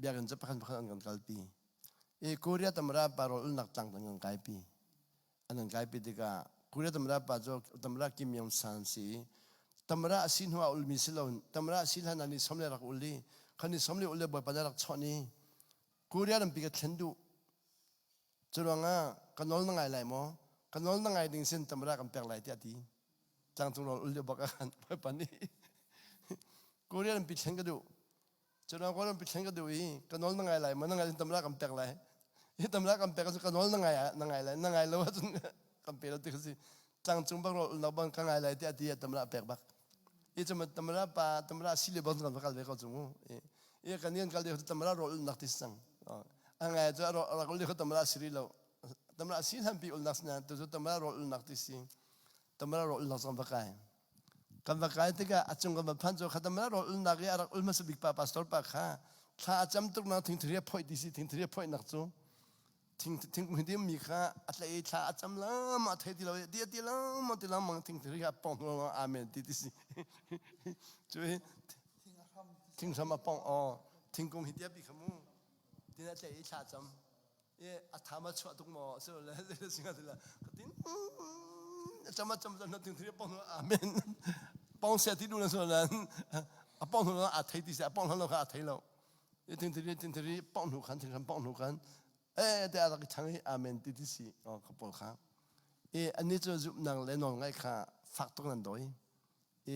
Biakinn cu pakhat pakhat an kan kalpi. I Korea tamra pa rawl ulnak tlang an kan kaipi. An kan kaipi tikah Korea tamra pa cu tamra Kim Yong San si i tamra a si hnu ah ulmi si lo tamra a si hlan ah ni som le rak ul i khan ni som le ul le bawipa nih rak chawnh i Korea rampi ka thlen duh Cu ruangah ka nawl na ngai lai maw? Ka nawl na ngai ding sin tamra kan pek lai tiah ti. Tlangcung rawl ul lio bak ah khan Bawipa nih Korea rampi thlen ka duh. Cu ruangah Korea rampi thlen ka duh i ka nawl na ngai lai maw? Na ngai ding tamra kan pek lai. Hi tamra kan pek ahcun ka nawl na ngai na ngai lai. Na ngai lo ahcun kan pe lo ti kha si. Tlangcung bak rawl ulnak bang ka ngai lai tiah ti a tamra a pek bak. I cu tamara pa tamara si le bang kan va kal ve ko cu mu. I kan nian kal de tamara rol ulnak ti sang. A ngai cu rak ul de tamara siri lo. Tamara si hlan pi ulnak sina tu cu tamara rol ulnak ti si. Tamara rol ulnak zong va kai. Kan va kai tikah a cung kan va phan cu kha tamara rol ulnak i a rak ul hmasa bik pa pastor pa kha thla a cam tuk nak thingthiri a phoih ti si thingthiri a phoih nak cu thing thingkung hi mi kha a tlei thla a cam lam a thei ti lo ti ti lam ti lam mang thing thiri a pong lo amen ti ti si cu hi thing hram a pong o thingkung hi tia bi kha mu tin a tlei thla cam e a tha ma chuah tuk mo so le le singa ti la ka tin a cam a cam cam thing thiri a pong amen pong se ti du na so nan a pong lo a thei ti se a pong lo kha a thei lo thing thiri thing thiri pong hnu khan thing hram pong hnu khan e te a rak chang i amen ti ti si o ka pawl kha i ani cu zumhnak le nawl ngai kha fak tuk nan doi i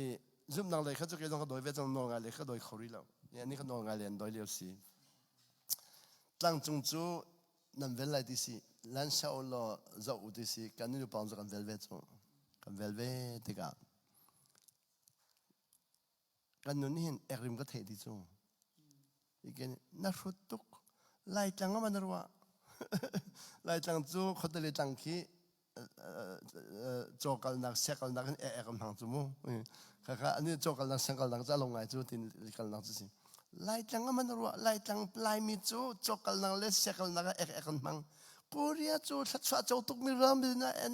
zumhnak lei kha cu kei zong ka doi ve cang nawl ngai le kha doi kho rih lo i ani kha nawl ngai le an doi lio si tlangcung cu nan vel lai ti si lan sha law zoh u ti si kan nu pawng cu kan vel ve cu kan vel ve tikah Kan nun hin ekrim ka theih ti cu. Iken na hrut tuk. Laitlang a man ruah. Laitlang cu khuatali tlang khi cawkalnak siakalnak in ek an hmang cu mu. Khakha ani cawkalnak siakalnak ca long ngai cu tin kalnak cu si. Laitlang a man ruah. Laitlang Laimi cu cawkalnak le siakalnak ah ek ek an hmang. Korea cu thluachuah co tuk mi ram na en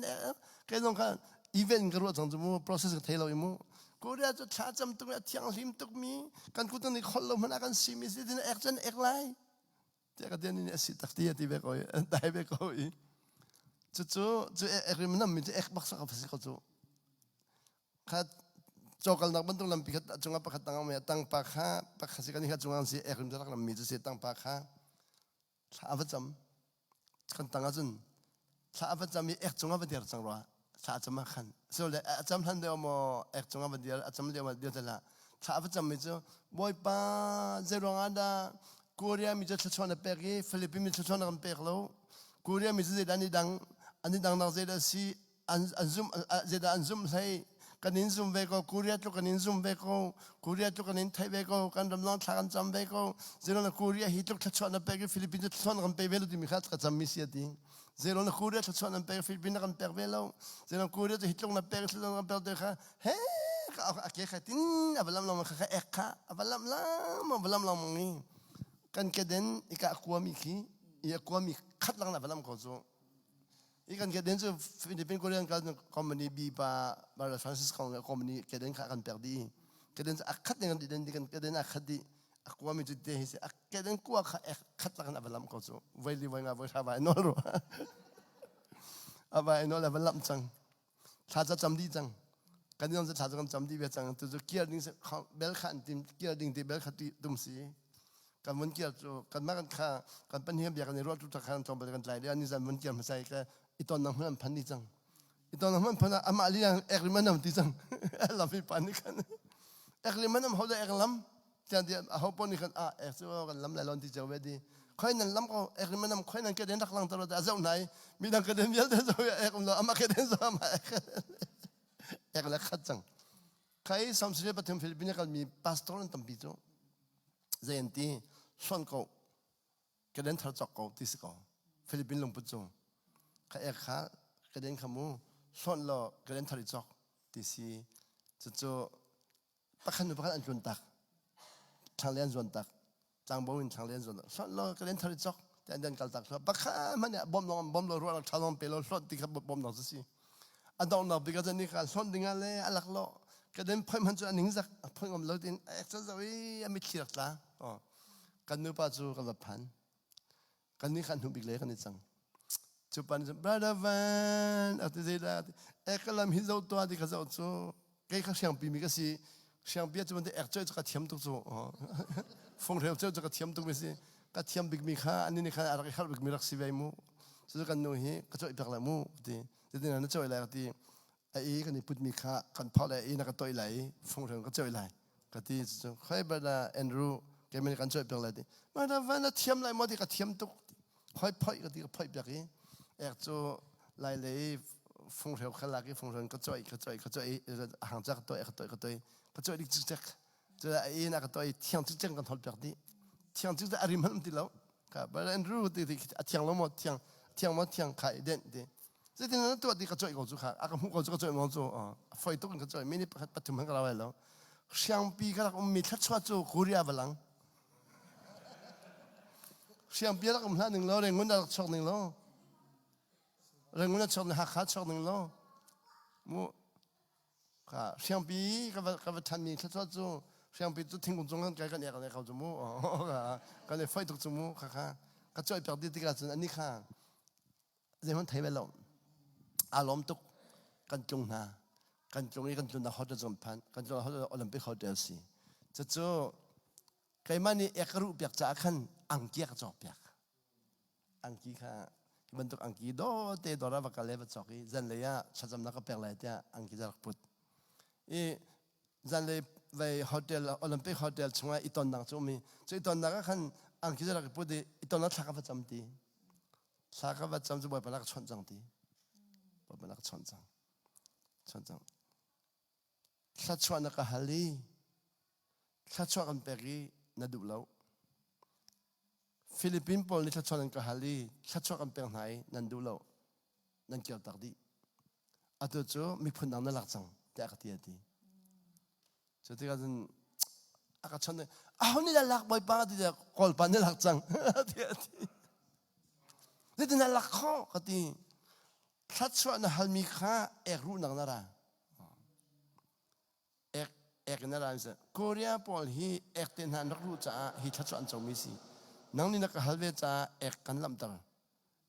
kei zong kha event ka ruah cang cu mu process ka thei lo i mu Korea cu thla cam tuk a thianghlim tuk mi kan kut ni khol lo hmanh ah kan si mi si tin ek cun ek lai tiah ka tian ni a si tak ti ti ve ko i dai ve ko i cucu cu ek rim nam mi cu ek bak sak a si ko cu kha cawkalnak bantuk lampi kha cungah pakhat tang a tang pa kha pakhat si kan hi kha cungah si ek rim rak lam mi cu si tang pa kha thla a va cam kan tang ahcun thla a va cam i ek cung ah va dir cang rua thla a cam ah khan so le a cam hlan deuh maw ek cung ah va dir a cam lio ah dir te hlah thla a va cam mi cu bawipa zei ruang ah dah Korea mi cu thluachuah na pek i Philippines mi thluachuah na kan pek lo Korea mi cu zeidah an i dang an i dang nak zeidah si an an zum zeidah an zum hlei kan in zum ve ko Korea tluk kan in zum ve ko Korea tluk kan in theih ve ko kan ram lawng thla kan cam ve ko zeiruang na Korea hi tluk thluachuah na pek i Philippines cu thluachuah na kan pe ve lo timi kha ka cam mi si a ti zeiruang na Korea thluachuah nan pek Philippines na kan pek ve lo zeiruang Korea cu hi tluk na pek thluachuah na kan pek te kha he a ke kha tin a va lam lam kha kha ek kha a va lam lam a va lam lam ngi kan keden ika kuami khi i a kuami khat lang na va lam ko cu I kan keden cu Philippine Korean company B pa Brother Francis Kong le company keden kha kan pek dih. Keden cu a khat ding kan kan keden a khat dih. A kua mi cu te hi si a keden kua kha ek khat lakan a va lam ko cu. Voi li voi nga voi hra vai nol ru. A vai nol a va lam cang. Thla ca cam dih cang. Kan yong thla ca kan cam dih ve cang. Tu cu kiar ding bel kha an tim kiar ding ti bel kha ti tum si. Kan vun kiar cu kanmah kan kha kan pahnih bia kan i ruah tu khan tlawmpal kan tlai le ni zan vun kiar hmasa i ka i ton nang hmun an phan ni cang i ton nang hmun phan ah amah li ek rim an ti cang lam i pan ni khan ek rim an ho da ek lam tian ti a ho pon ni khan a ek cu kan lam lai lon ti cheu ve di khoi nan lam ko ek rim an khoi nan ke den rak lang tar a zau nai mi dang ke den vialte zo ek um lo ama ke den zo ama ek ek le khat cang khai samsiri pathum Philippines kal mi pastor an tampi cu zei an ti hlonh ko keden thar cawk ko ti si ko Philippine lungput cu kha ek kha keden kha mu hlonh law keden thar i cawk ti si cucu pakhat nu pakhat an tlun tak thlanglei an zuan tak tlangbo in thlanglei an zuan tak hlonh law keden thar i cawk ti an kal tak pakhat hmanh nih bom long bom lo ruah tha long pe lo hlonh ti kha bom dong si a donghnak bik ah cun ni kha hlonh ding ah le a laklawh ka den phoi hmanh cu a ningzak a phoi ngam lo tin a ek zo i a mitthli rak tla kan nupa cu kan va phan kan ni khan hnu bik le kan i cang cu pan cu brother van a ti zeidah ek ka lam hi zo tua ti ka zo cu kei kha siangpi mi ka si siangpi cu ban ek choi cu ka thiam tuk cu funghreu choi cu ka thiam tuk mi si ka thiam bik mi kha ani nih khan a rak i harh bik mi rak si ve mu cu kan nu hi ka choi pek lai mu ti cutin na choi lai ka ti a i kan i put mi kha kan phau lai i na ka toih lai i funghreu ka choi lai ka ti cu khoi brother Andrew keimah kan choi pek lai ti brother van na thiam lai maw ti ka thiam tuk phoi phoi ka ti ka phoi piak i ek cu lai lei funghreu kha lak i funghreu ka choi ka choi ka choi hang ca ka toi ka toi ka toi. Ka cawih dik cikcek. Cu a in a ka tuah i thiang cikcek kan hol piak dih. Thiang cikcek a rim hmanh um ti lo. Ka Brother Andrew ti ti a thiang lo maw thiang thiang maw thiang kha i denh ti. Zeitin na tuah ti ka cawih ko cu kha a ka hmuh ko cu ka cawih mo cu a foi tuk in ka cawih minute pakhat pathum han ka rau lo. Hriangpi ka rak ummi thluachuah cu Korea va lang. Hriangpi rak um hlah ning lo Rangoon rak chuak ning lo. Rangoon a chuak ning Hakha chuak ning lo. Mu Kha hriangpi ka va ka va ṭhanmi thluachuah cu hriangpi cu thingkung cung kan kai kan ek kan ek ko cu mu kan i foih tuk cu mu kha kha ka cawih piak dih tikah cun ani kha zeihmanh thei bal lo aa lawm tuk kan tlung hna kan tlung i kan tlunnak hotel cu kan phan kan tlunnak hotel Olympic Hotel si cucu keimah nih ek ka ruh piak caah khan angki a ka cawk piak Angki kha hi bantuk angki dawte dawr ah va kal i va cawk i zanlei ah thlacamnak ka pek lai tiah angki cu rak put. I zanlei vei hotel Olympic hotel chungah i tonnak cu um i cu i tonnak ah khan angki cu rak i put i i tonnak thla ka va cam ti. Thla ka va cam cu Bawipa na ka chawnh cang ti. Bawipa na ka chawnh cang. Chawnh cang. Thluachuah na ka hal i thluachuah kan pek i na duh lo. Philippine pawl nih thluachuah nan ka hal i thluachuah kan pek hna i nan duh lo. Nan kirtak dih. Atu cu miphun dang na lak cang tiah ka ti a ti. Cu tikah cun a ka chawnh i aho nih dah lak bawipa ti tiah Kawlpa nih lak cang tiah a ti. Zeitin dah lak khawh ka ti. Thluachuah na halmi kha ek ruhnak na ra. Ek ek in a ra seh. Korea pawl hi ek te hna an rak ruh caah hi thluachuah an comi si. Nang nih na ka hal ve caah ek kan lamhter.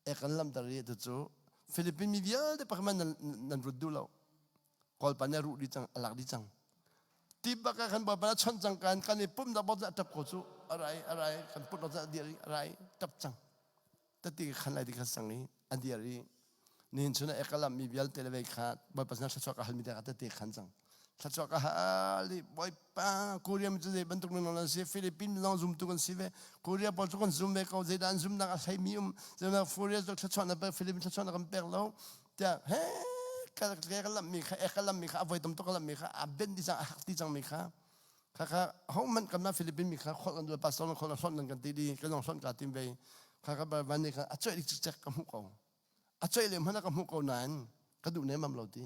Ek kan lamhter i tucu Philippine mi vialte pakhat hmanh nan, nan rut duh lo. Kawlpa nih a ruh dih cang, a lak dih cang. Ti bak ah khan Bawipa a chawnh cang kan kan i pumh dak bak a tap ko cu. A rai a rai kan put lo a dir i a rai tap cang. Tati khan lai ti kha sang i a dir i nihin chun ah ekalam mi vialte le vei kha Bawipa sinah thluachuah ka halmi te kha tete khan cang. Thluachuah ka hal i Bawipa Korea mi cu zei bantuk minung nan si Philippine zong zumtu kan si ve Korea pawl cu kan zum ve ko zeidah an zumnak a hleimi um zeidah Korea cu thluachuah na pek Philippine thluachuah na kan pek lo tiah he ka ka lammi kha ek ka lammi kha a voi tam tuk ka lammi kha a ben di cang a hak ti cangmi kha Khakha hohmanh kanmah Philippine mi kha kholh kan duh pastor nan kholh hlonh nan kan ti di kan zong hlonh ka tim ve khakha van nih khan a coih dik cikcek ka hmuh ko a coih le hmanh ka hmuh ko nain ka duh nemam lo ti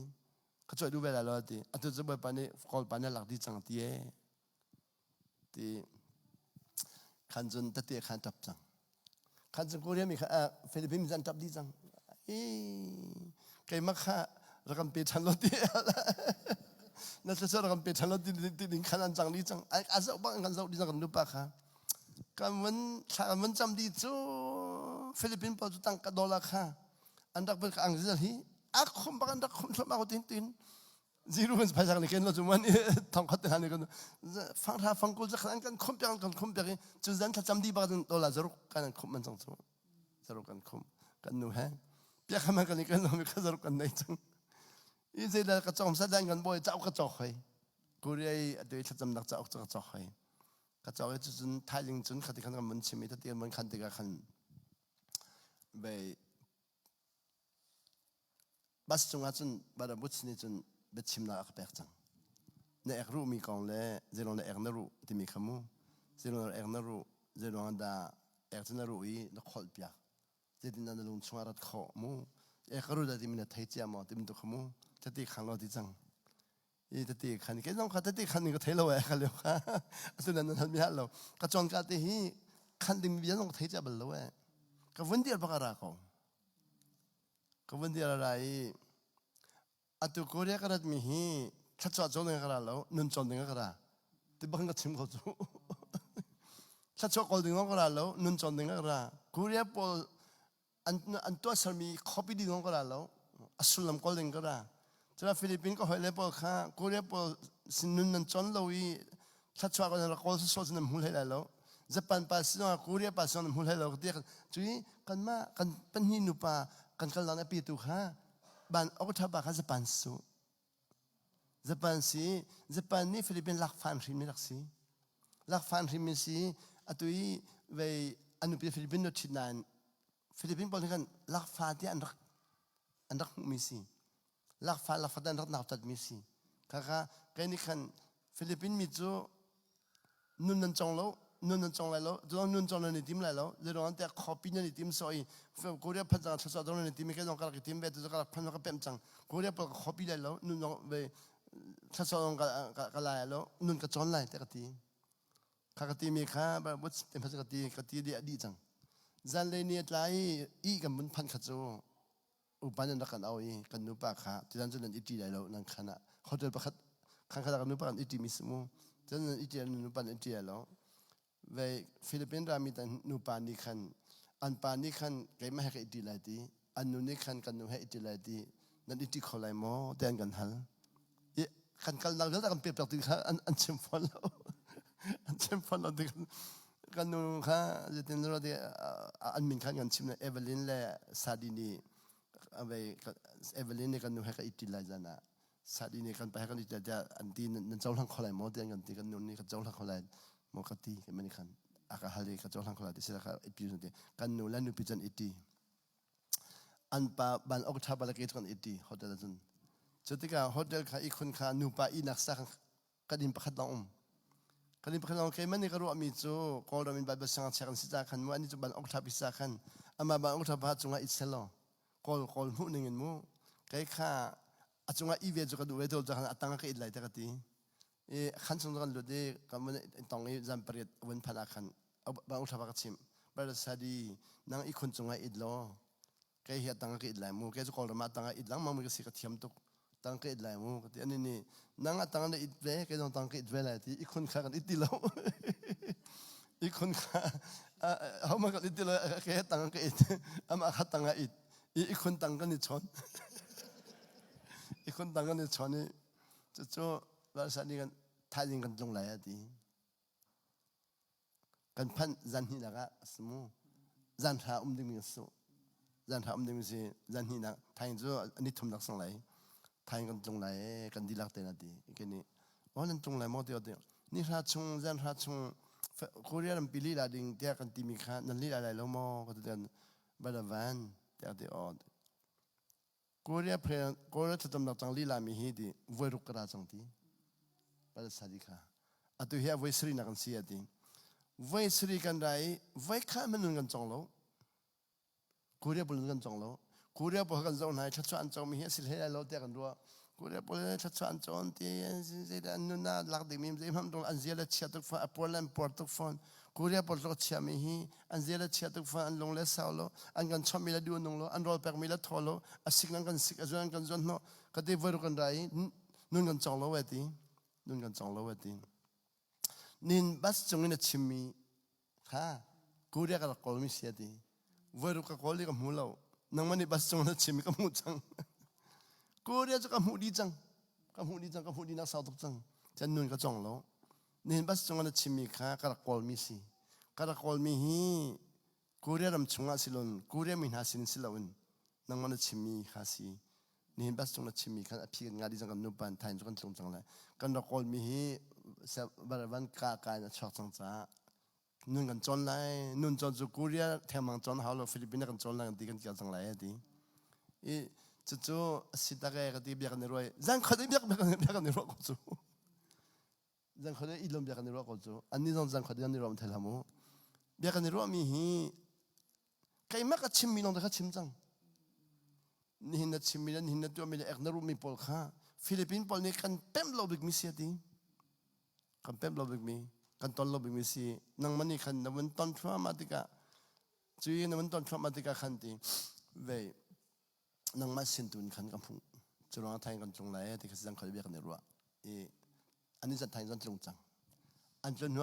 ka coih duh ve lai lo ti atu cu bawipa nih kawlpa nih lak di cang ti e ti khan cun tete khan tap cang Khan cu Korea mi kha Philippines mi an ṭap dih cang. I keimah kha rak kan pe ṭhan lo ti na thluachuah rak kan pe ṭhan lo ti ti ding khan an cang dih cang. A zoh bang kan zoh dih cang kan nupa kha. Kan vun thla kan vun cam dih cu Philippines pawl cu tangka dollar kha an rak vun ka ang hi a khum bak an rak khum thluahmah ko tin tin Zero kan phaisa kan ken lo cu man thong khat te han kan fang tha fang kul zakhat kan khum piak kan khum piak i cu zan thlacam di bak dollar zaruk kan khum man cang cu zaruk kan khum kan nu he piak man kan kan lo mi kha zaruk kan nei cang i zeidah ka cawm sa dan kan boy cauk ka cawk hoi Korea i atu i thlacam nak cauk ka cawk hoi ka cawk i cun thailing cun khati khan kan mun chim i tati kan mun khan tikah khan bei Bus cungah cun Brother Boots nih cun biachimnak a ka pek cang. Na ek ruhmi kong le zeilong na ek na ruh timi kha mu. Zeilong na ek na ruh, zeilong dah ek cu na ruh i na kholh piak. Zeitindah na lung chungah rat khawh mu. Ek ka ruh dah timi na thei cia maw timi tu kha mu. Tati khang lo ti cang. I tati khan ke zong kha tati khan ning ka thei lo eh ka lio kha. Atu nan nan hal mi hal lo. Ka chon ka te hi khan ding bia zong ka thei cia bal lo eh. Ka vun dir bak a ra ko. Ka vun dir a ra i atu Korea ka ratmi hi thluachuah cawn ding ka ra lo, nun cawn ding ka ra. Ti bang ka chim ko cu. Thluachuah kawl ding ka ra lo, nun cawn ding ka ra. Korea pawl an, an tuahsermi copy ding ka ra lo, a sullam kawl ding ka ra. Cun Philippine ka hawile pawl kha Korea pawl sin nun nan cawn lo i thluachuah kan rak kawl sawsawh cu nan hmu hlei lai lo. Japan pa si zongah Korea pa si zong nan hmu hlei lo ti cui kanmah kan pahnih nupa kan kal nak a petu kha ban okṭha pa kha Japan su. Japan si Japan nih Philippine lakfa an hrin mi rak si. Lakfa an hrin mi si atu i vei an nupi Philippine nu ṭhit nain Philippine pawl nih khan lakfa tiah an rak an rak hmuhmi si. Lakfa lakfa an rak nautatmi si. Khakha kei nih khan. Philippine mi cu nun nan cong lo, nun nan cong lai lo, cu nun cong nan i tim lai lo. Zeiruang an tiah khuapi nan i tim so i Korea phan cang thluachuah dong nan i tim i kei zong ka rak i tim ve tu ka rak phan ka pemh cang. Korea pawl ka khuapi lai lo, nun zong ve thluachuah dong ka ka lai lo, nun ka cawn lai te ka ti. Kha ka ti mi kha but te ka ti ka ti di a dih cang. Zanlei ni a tla i i kan mun phan kha cu upa nan rak kan au i kan nupa kha tuzan cu nan i ṭi lai lo nan khan ah hotel pakhat khan khat ah kan nupa kan i ṭimi si mu cun nan i ṭi nan nupa nan i ṭi lai lo ve Philippine rami tan nupa nih khan an pa nih khan keimah he ka i ṭi lai ti an nu nih khan kan nu he i ṭi lai ti nan i ṭi kho lai maw ti an kan hal i kan kalnak vialte kan pek ti kha an chim fawn lo an chim fawn lo ti kan nu kha zeitin lo ti an min khan kan chim Evelyn le Sadi nih avei Evelyn nih kan nu he ka i ṭi lai zan ah Sadi nih kan pa he kan i ṭi lai tiah an ti nan cohlang kho lai maw ti an kan ti kan nu nih ka cohlang kho lai maw ka ti ka mani khan a ka hal i ka cohlang kho lai ti sila kha i pi ti kan nu le nupi cun i ṭi An pa ban ok ṭha balak i kan i ti hotel ahcun. Cu tikah hotel kha ihkhun kha nupa ihnak sa kan inn pakhat lawng um. Kan inn pakhat lawng keimah nih ka ruahmi cu Kawlram in Bible siangngakchia kan si ca khan mu ani cu ban ok ṭha pi sa khan amah ban ok ṭha pa cungah it selaw kawl kawl hmuh ning in mu kei kha a cungah i ve cu ka duh ve to ca khan a tang ah ka it lai te ka ti. I khan chung kan lut i kan vun tong i zan pariat vun phan ah khan bang thaba ka chim brother Sadi nang i khun cungah it law kei hi tang ka it lai mu kei cu kawlram ah tang it lengmang mi ka si ka thiam tuk tang ka it lai mu ka ti ani nih nang a tang na it ve kei zong tang ka it ve lai ti i khun kha kan it ti lo i khun kha ho ma kan it ti lo kei tang ka it ama kha tang a it i khun tang kan i chon i khun tang kan i chon i Cucu ralsa nih kan thaizing kan tlung lai a ti. Kan phanh zan hnihnak ah a si mu. Zan hra um dingmi a si. Zan hra um dingmi si zan hnihnak thaizing cu ni thumnak sang lai. Thaizing kan tlung lai ee kan dihlak te na ti. Ke nih oh nan tlung lai maw ti ti. Ni hra chung zan hra chung Korea rampi lila ding tiah kan timi kha nan lila lai lo maw ka ti balavan tiah ti aw Korea pre Korea thlacamnak cang lila mi hi ti voi ruk ka ra cang ti palsadi kha atu hi a voi sari nak an si ati voi sari kan ra i voi kha man kan cong lo Korea pawl kan cong lo Korea pawl kan zoh hna i thluachuah an cong mi hi a si hlei lai lo tiah kan ruah Korea pawl thluachuah an cawn ti zeidah an nun ah lak ding mi zeihmanh dong an zia le chia tuk fawn a puar le an puar tuk fawn Korea pawl tluk chia mi hi an zia le chia tuk fawn an lung le sau lo an kan chawmh mi le duh nung lo an rawl pek mi le thaw lo a sik an kan sik a zuan an kan zuan hnawh ka ti voi kan ra i nun kan cong lo e ti nun kan cong lo e ti nin bus cung in a chimmi kha Korea ka rak kawl mi si a ti voi ruk ka kawl i ka hmu lo nangmah nih bus cung na chim i ka hmuh cang Korea cu ka hmuh dih cang ka hmuh dih cang ka hmuh dih nak sau tuk cang chan nun ka cong lo nihin bus cung na chimmi kha ka rak kawlmi si ka rak kawlmi hi Korea ram chungah silon Korea mi hna sin si loin nangmah na chimmi kha si nihin bus cung na chimmi khan a phi kan ngah dih cang kan nupa thain cu kan tlung cang lai kan rak kawlmi hi van ka ka in a chuak cang caah nun kan cawn lai nun cawn cu Korea thengmang cawn hau lo Philippines kan cawn lai kan ti kan kal cang lai ti i cucu a si tak e ka ti bia kan i ruai zan khat i biak biak kan i ruah ko cu zan khat i ilom bia kan i ruah ko cu annih zong zan khat i an i ruah thei hlah mu bia kan i ruahmi hi keimah ka chimmi lawng te kha chim cang nihin na chimmi le nihin na tuahmi le ek na ruhmi pawl kha Philippine pawl nih kan pemh lo bikmi si a ti kan pemh lo bikmi kan ton lo bikmi si nangmah nih khan na vun ton thluahmah tikah cui na vun ton thluahmah tikah khan ti vei nangmah sin tu in khan ka hmuh cu ruangah thaing kan tlung lai ti kha zang khoi bia kan i ruah i ani zan thaing zan tlung cang an tlun hnu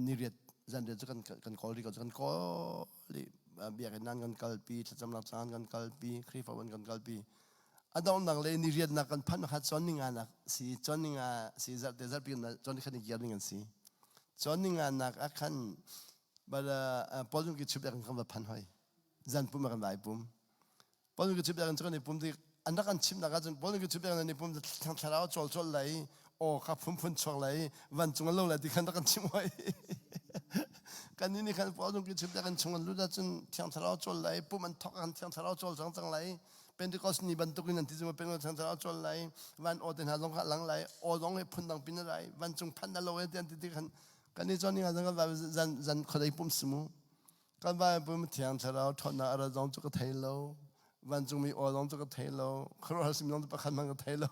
ni riat zan riat cu kan kan kawl ri ko cu kan kawl i biakinn nan kan kalpi thlacamnak caan kan kalpi Khrihfabu an kan kalpi a donghnak le ni riatnak kan phanh kha chon ninga nak si chon ninga si zarhte zarhpi chon khan i kir ning an si chon ninga nak ah khan bala Paul ki chup kan va phan hoi zan pum kan vai pum Paul ki chup kan kan i pum tik an rak an chimnak ahcun Paul ki chup kan i pum thlarau chawl chawl lai aw kha phunphun chuak lai vancung lo lai ti khan rak kan chim hoi kan ni nih khan Paul ki chup kan chung an lut ahcun thiang thlarau chawl lai pum an thok kan thiang thlarau chawl cang cang lai. Pentecost ni bantuk in an ti cu Pentecost thiang thlarau cawl lai van aw te hna zong kha lang lai aw zong hi phundang pin a rai vancung phanh na lo e ti an ti ti khan kan i cawn ning ah zan kan vai zan zan khuadei pum si mu kan vai pum thiang thlarau ṭhawnnak a rat zong cu ka thei lo vancungmi aw zong cu ka thei lo khuaruahhar sim zong cu pakhat hmanh ka thei lo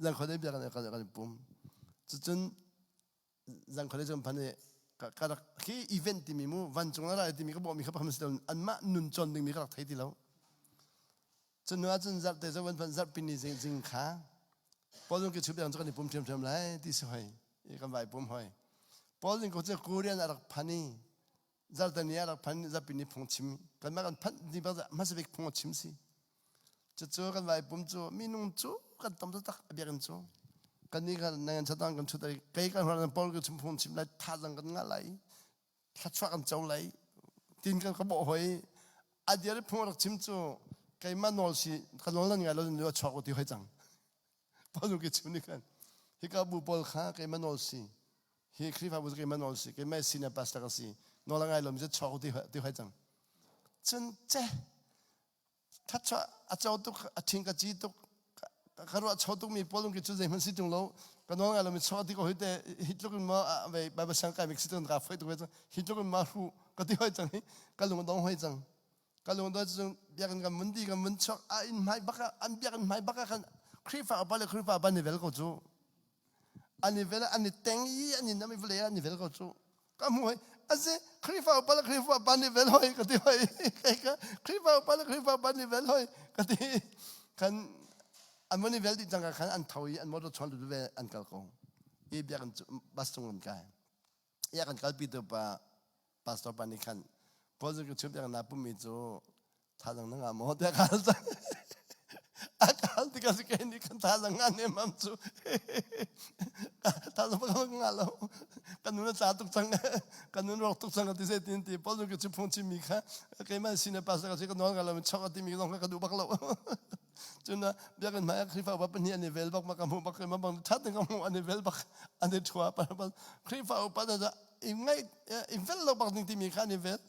zan khuadei bia kan kan i pum cucun zan khuadei cu kan phan i ka rak khi event timi mu vancung na rai timi ka bawhmi kha pakhat si lo anmah nun cawn dingmi ka rak thei ti lo Cu hnu ahcun zarhte cu van phanh zarhpi ni zing, zing kha Paul zong ki chup cu kan i pum ṭhiamṭhiam lai ti si hoi i kan vai pum hoi. Paul zing ko cu Korean a rak phan i zarhte ni a rak phan zarhpi ni phung chim kanmah kan phanh ni bak hmasa bik phung a chim si. Cucu kan vai pum cu minung cu kan tam taktak a biakinn cu. Kan ni kha nangan chatang kan chut ai kei kan hran Paul ka chim phung chim lai thazang kan ngah lai thluachuah kan co lai tin kan ka bawh hoi a dir phung rak chim cu keimah nawl si ka nawl nan ngai lo nu a chuak ti hoi cang paul ki chim ni khan hika bu pawl kha keimah nawl si hi Khrihfabu cu keimah nawl si keimah senior pastor ka si nawl a ngai lo mi cu chuak ti ti hoi cang cun che Thluachuah a co tuk, a ṭhing ka ci tuk, ka ruah cho tukmi pawl ki cu zeihmanh si ṭung lo. Ka nawl ngai lomi chuak ti ko hi te hi tluk in ma vei Bible siang kai mi si tuk ka foi tuk ve cang. Hi tluk in ma hru ka ti hoi cang hi ka lung a dong hoi cang. Ka lung dong cu biakinn kan mun di kan mun chuak a inn hmai bak ah an biakinn hmai bak ah khan Khrihfa upa le Khrihfa upa ni vel ko cu. An i vel an i teng i an i nam i vawlei ah an i vel ko cu. Ka hmu hoi aze Khrihfa upa le Khrihfa upa nih vel hoi ka ti hoi ka Khrihfa upa le Khrihfa upa nih vel hoi ka ti kan an von i vel dih cang ka khan an tho i an motor chuan lut ve an kal ko i biakinn bus cung an kai ya kan kalpi tu pa pastor pa nih khan Paul cu ka chim na pummi cu thazang na ngah maw tiah ka hal cang a ka hal tikah si kei nih kan thazang ngah nemam cu thazang pakhat ngah lo kan nun a tla tuk cang kan nun rawk tuk cang ti se tin ti Paul cu phung chimmi kha keimah sin pastor ka si ka nawl ngah lo chok a timi zong kha ka duh bak lo cun biakinn hmai ah Khrihfa upa pahnih an i vel bak ma ka hmuh bak ma bang that ka hmuh an i vel bak an i thua Khrihfa upa da i ngai i vel lo bak ding timi kha an i vel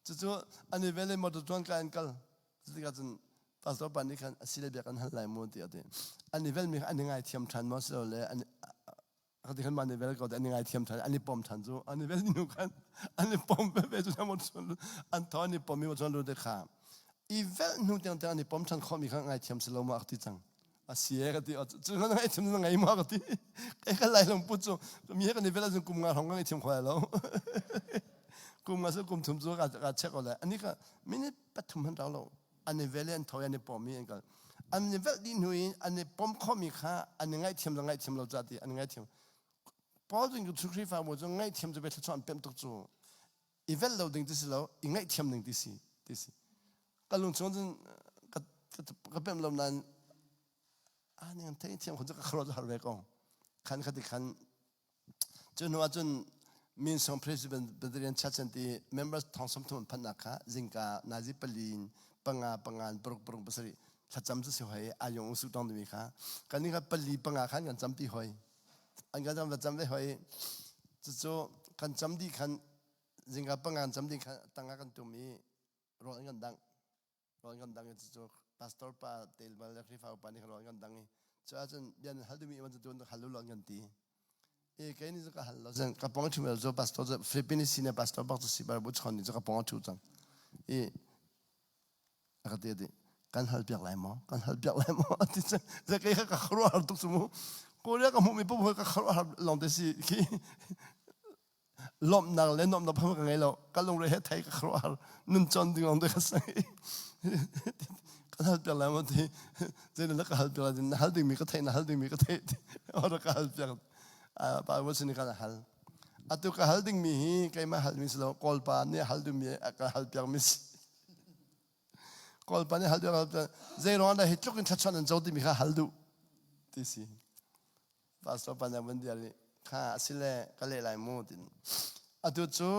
Cucu an i vel i motor chuan ka an kal. Cutikah cun pastor pa nih khan a si le bia kan hal lai mu ti a ti. An i velmi kha an i ngaithiam ṭhan maw silole an ka ti khan ma an i vel ko an i ngaithiam ṭhan an i pom ṭhan cu an i vel hnu khan an i pom veve cu motor chuan an tho an i pom i motor chuan te kha i vel hnu tiang tiang an i pom ṭhan khawhmi kha ngaithiam si lo ma a ti cang. A si e ka ti cu kan ngaihthiam na ngei maw ka ti kai ka lai lung put cu mi he kan i vel ahcun kum nga hrawng ka ngaihthiam kho lai lo kum nga cu kum thum cu ka ka check ko lai ani ka minute pathum han rau lo an i vel an tho an i pom i an kal an i vel dih hnu in an i pom khomi kha an i ngaihthiam le ngaihthiam lo ca ti an i ngaihthiam Paul ding cu Khrihfabu cu ngaihthiam cu bia thluachuah an pemh tuk cu i velh lo ding ti si lo i ngaihthiam ding ti si ti si ka lung chung cun ka ka pemh lo nain a ning thei thiam khun cu ka khuaruah har ve ko khan khati khan cu hnu ah cun min song president Presbyterian Church an ti members thong som thum an phannak kha zingka nazi pali in panga panga paruk paruk pasarih thlacam cu si hoi ayong usu tong timi kha kan ni kha pali panga khan kan campi hoi an kan cam cam ve hoi cucu kan cam dih khan zingka panga kan cam dih khan tangah kan tum i rawl an kan dangh rawl an kan dang i cucu pastor pa tel bal le Khrihfa upa nih rawl an kan dang i cu ahcun bia nan hal duhmi man cu tun hal u law an kan ti e kei nih cu ka hal lo cun ka pong ṭhim cu pastor cu Philippines senior pastor bak cu si bar bu chon nih cu ka pong a ṭhu cang i a ka ti a ti kan hal piak lai maw kan hal piak lai maw ti cun kei kha ka khuaruahhar tuk cu mu Korea ka hmuhmi paoh ka khuaruahhar lawng te si khi lawmhnak le nuamhnak phang ka ngei lo ka lungre he thei ka khuaruahhar nun cawn ding lawng te ka sang kan hal piak lai maw ti zeitin ka hal piak lai na hal dingmi ka theih na hal dingmi ka theih ora ka hal piak pa wo sin ka hal atu ka hal dingmi hi keimah halmi si lo kawlpa nih hal dingmi ka hal piakmi si Kawlpa nih hal duh zei ruang dah hi tluk in thluachuah nan co timi kha hal duh ti si. Pastor pa nih van dir i kha asile ka leh lai mu tin. Atu cu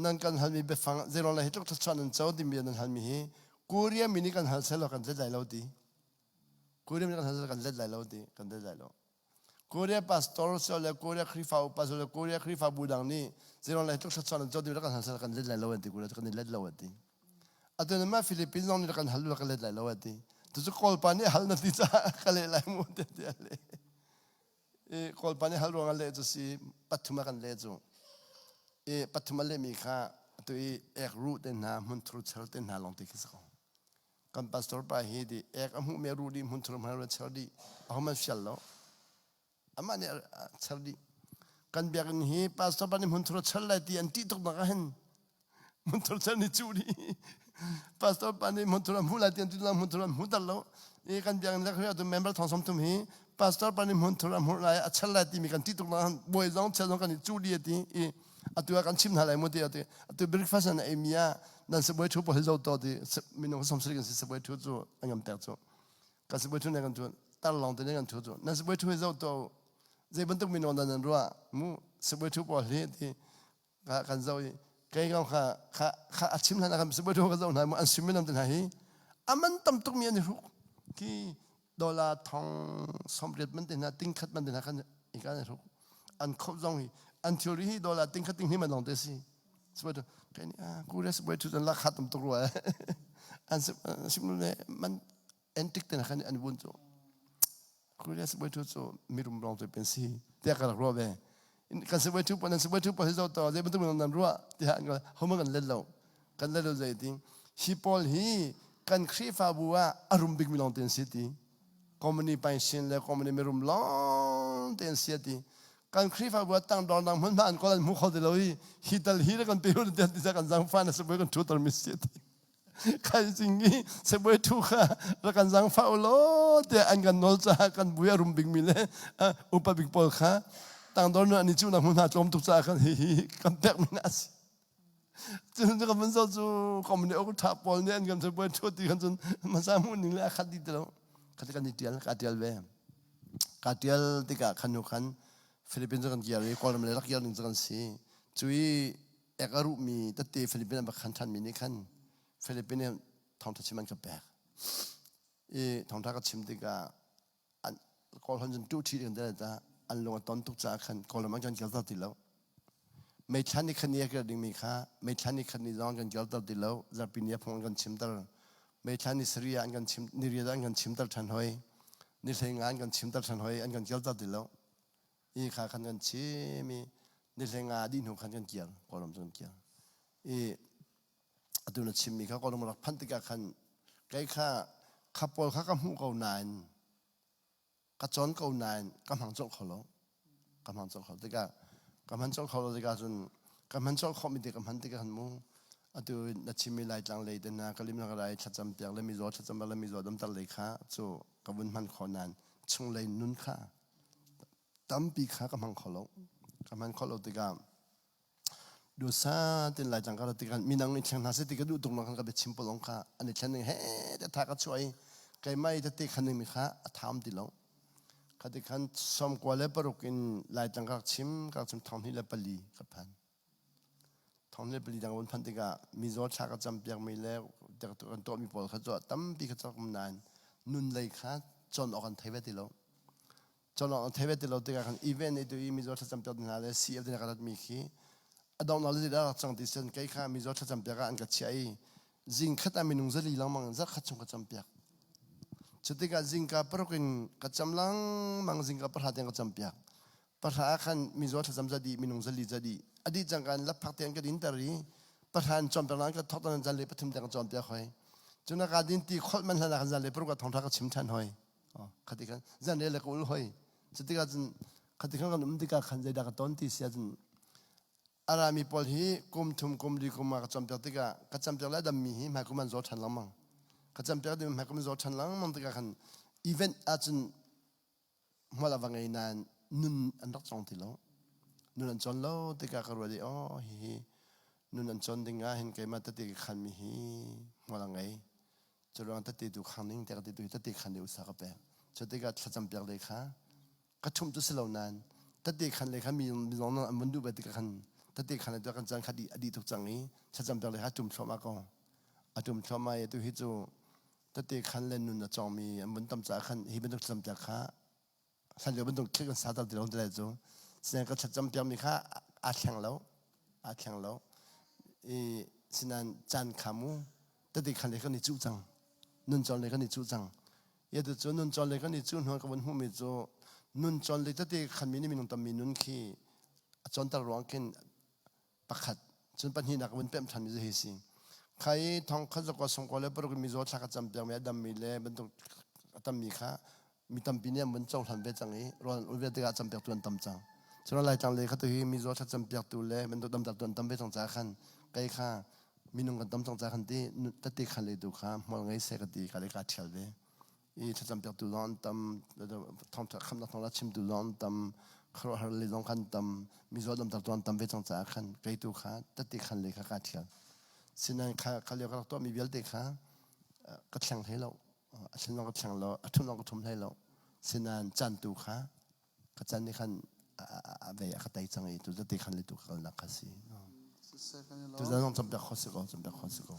nan kan halmi biafang zei ruang dah hi tluk thluachuah nan co timi nan halmi hi Korea mi nih kan hal selaw kan let lai lo ti. Korea mi nih kan hal selaw kan let lai lo ti kan let lai lo. Korea pastor le Korea Khrihfa upa le Korea Khrihfabu dang nih zeiruang le tluk thluachuah nan co ti kan hal kan let lai lo an ti Korea kan i let lo an ti. Atu na mah Philippines zong nih kan hal ka let lai lo a ti. Tucu Kawlpa nih hal na ti caah ka leh lai mu tiah ti a leh. I Kawlpa nih hal ruang a leh cu si pathum a kan leh cu. I pathum a lehmi kha atu i ek ruh te hna hmunthur char te hna lawng te khi si ko. Kan pastor pa hi di ek a hmuhmi a ruh dih hmunthur hmang a char dih ahohmanh fial lo. Amah nih a char dih. Kan biakinn hi pastor pa nih hmunthur a char lai ti an ṭih tuk nak ah hin hmunthur char nih cuh dih. Pastor pa nih hmunthur a hmuh lai ti an ṭih lo hmunthur an hmu ter lo. I kan biakinn le khuia tu member thong 30 hi pastor pa nih hmunthur a hmuh lai a char lai timi kan ṭih tuk nak ah hin bawi zong chia zong kan i cuh dih a ti i atu ah kan chim hna lai mu ti ati atu breakfast an ei mi ah nan sibawi thu pawl hi zo to ti minung 70 kan si sibawi thu cu an ngam tek cu kan sibawi thu ne kan thu tar lawng te ne kan thu cu nan sibawi thu hi zo to zei bantuk minung dah nan ruah mu sibawi thu pawl hi ti kan zo i kei ngau kha kha kha a chim hlan ah kan sibawi thu ka zo hna mu an sim mi nam te hna hi aman tam tuk mi an i hruk khi dollar thong 80 man te hna ting khat man te hna khan i kan i hruk an khop zong hi an thilri hi dollar ting khat ting hnih man lawng te si sibawi thu kai nih ah kure sibawi thu cun lakha tam tuk rua an sim le man antique te khan an vun cu kure sibawi thu cu mirum lawng te pen si tiah ka rak ruah ve kan sibawi thu pa nan sibawi thu pa hi zo to zei bantuk nan ruah tiah an homa kan let lo kan let lo zei ti hi pawl hi kan Khrihfabu ah a rum bik mi lawng te an si ti company pension le company mirum lawng te an si ti kan Khrihfabu ah tangdor nang hmun hma an kawl an hmu kho ti lo i hi tal hi le kan pe hun ti ti kan zangfa na sabuai kan thu tar mi si ti kai sing i sabuai thu kha ra kan zangfa u lo te an kan nawl ca kan bui a rum bik mi le upa bik pawl kha tangdor nu an i cu na hmun hna tlawm tuk ca khan hi hi kan pek mi na si Cun ka vun zoh cu company ok ṭha pawl nih an kan sabuai ṭhu ti khan cun hmasa hmuh ning le a khat dih ti lo. Khat kan i ṭial, kaa ṭial ve. Kaa ṭial tikah khan hnu khan Philippines cu kan kir i Kawlram le rak kir ning cu kan si. Cu i ek a ruhmi tete Philippines an va khan ṭhanmi nih khan Philippines nih thawngṭha chim an ka pek. I thawngṭha ka chim tikah an Kawlhon cun tuh ṭhi ding ta an lung a ton tuk caah khan Kawlram an kan kirter ti lo. Meithla ni khat ni a kir dingmi kha meithla ni khat ni zong an kan kirter ti lo. Zarhpi ni a phung an kan chimter. Meithla ni sarih ah an kan chim ni riat ah an kan chimter ṭhan hoi. Ni hleinga an kan chimter ṭhan hoi an kan kirter ti lo. I kha khan kan chim i ni hleinga dih hnu khan kan kir Kawlram cu kan kir. I atu na chimmi kha Kawlram rak phanh tikah khan kei kha kha pawl kha ka hmuh ko nain ka cawn ko nain ka hmang colh kho lo ka hmang colh kho tikah ka hman colh kho lo tikah cun ka hman colh khawhmi te ka hman tikah khan mu atu na chimmi Laitlang lei te hna Kalim na rai thlacam piak le mizaw thlacam le mizaw damter lei kha cu ka vun hman khawh nain chunglei nun kha tampi kha ka hmang kho lo ka hman khawh lo tikah Dusa tin Laitlang ka rat tikah minang i thleng hna seh ti ka duh tuk nak khan ka biachim pawl zong kha an i thlen ning he te tha ka chuah i keimah i tete khan dingmi kha a tham ti lo. Kha ti khan 96 in Laitlang ka rak chim ka rak chim 2004 ka phan. 2004 dang vun phanh tikah mizaw thla ka campiakmi le kan tuahmi pawl kha cu tampi kha cak um nain nun lei kha cawn awk an thei ve ti lo. Cawnawk an thei ve ti lo tikah khan event i tu i mizaw thlacam piak hna le CF te ka ratmi khi a donghnak le zeidah rak cang ti sen kei kha mizaw thlacam piak ah an ka chiah i zing khat ah minung zali lengmang zarh khat chung ka cam piak. Cu tikah zingka paruk in ka cam lengmang zingka pahra tiang ka cam piak. Pahra ah khan mizaw thlacam za dih minung zali za dih. A dih cangka in lapphak te an ka dinter i pahra in cawnpiak an ka thawk tan zan le pathum tiang ka cawnpiak hoi. Cun ka din ti kholh man hlan ah khan zan le paruk ah thawngtha ka chim ṭhan hoi. Khati khan zan le ka ul hoi. Cutikah cun khati khan kan um tikah khan zeidah ka ton ti si ahcun a rami pawl hi kum thum kum li kum ah ka cawnpiak tikah ka cawnpiak le a dammi hi hmai kum an zaw ṭhan lengmang. Ka cawnpiak ding hmai kum an zaw ṭhan lengmang tikah khan event ahcun hmual a va ngei nain nun an rak cawng ti lo. Nun an cawn lo tikah ka ruat i oh hihi nun an cawn ding ah hin keimah tete ka khanmi hi hmual a ngei. Curuang tete tu khang ning tiah ka ti tu hi tete khan le usa ka pek. Cu tikah thlacam piak le kha ka ṭhumh cu si lo nain tete khan le kha mi zong an vun duh ve tikah khan tete khan le kan caan kha a dih tuk cang i thlacam piak le kha ṭum thluahmah ko. A ṭum thluahmah i atu hi cu tete khan le nun a cawngmi an vun tam caah khan hi bantuk thlacam piak kha hlan lio bantuk thil kan sater ti lo ti lai cu sinain ka thlacam piakmi kha aa thleng lo aa thleng lo i sinain caan kha mu. Tete khan le kan i cuh cang. Nun cawn le kan i cuh cang. Ia tu cu nun cawn le kan i cuh hnu ka vun hmuhmi cu nun cawn le tete khan mi nih minung tammi nun khi a cawnter ruang khin pakhat cun pahnihnak ka vun pemh ṭhanmi cu hi si. Kha i thong khat zakua sawmkua le paruk in mizaw thla ka campiakmi a dammi le bantuk a tammi kha mi tampi nih an vun cohlan ve cang i rawl an ul ve tikah campiaktu an tam cang. Cun Laitlang lei kha tu hi mizaw thla campiaktu le bantuk damtertu an tam ve cang caah khan kei kha minung kan tam cang caah khan ti tete khan le tu kha hmual ngei seh ka ti ka le ka ṭhial ve. I thlacam piaktu zong an tam, thawngṭha khamnak thawng la chimtu zong an tam, khuaruahhar le zong kan tam, mizaw damtertu an tam ve cang caah khan kei tu kha tete khan le kha kaa ṭhial. Sinain kha kha lio ka rak tuahmi vialte kha ka thleng hlei lo. A thlen zong ka thleng lo, a ṭhum zong ka ṭhum hlei lo. Sinain caan tu kha ka can nih khan a vei a ka tei cang i tu zate khan le tu ka kalnak kha si. Tu zan zong campiak kho si ko, campiak kho si ko.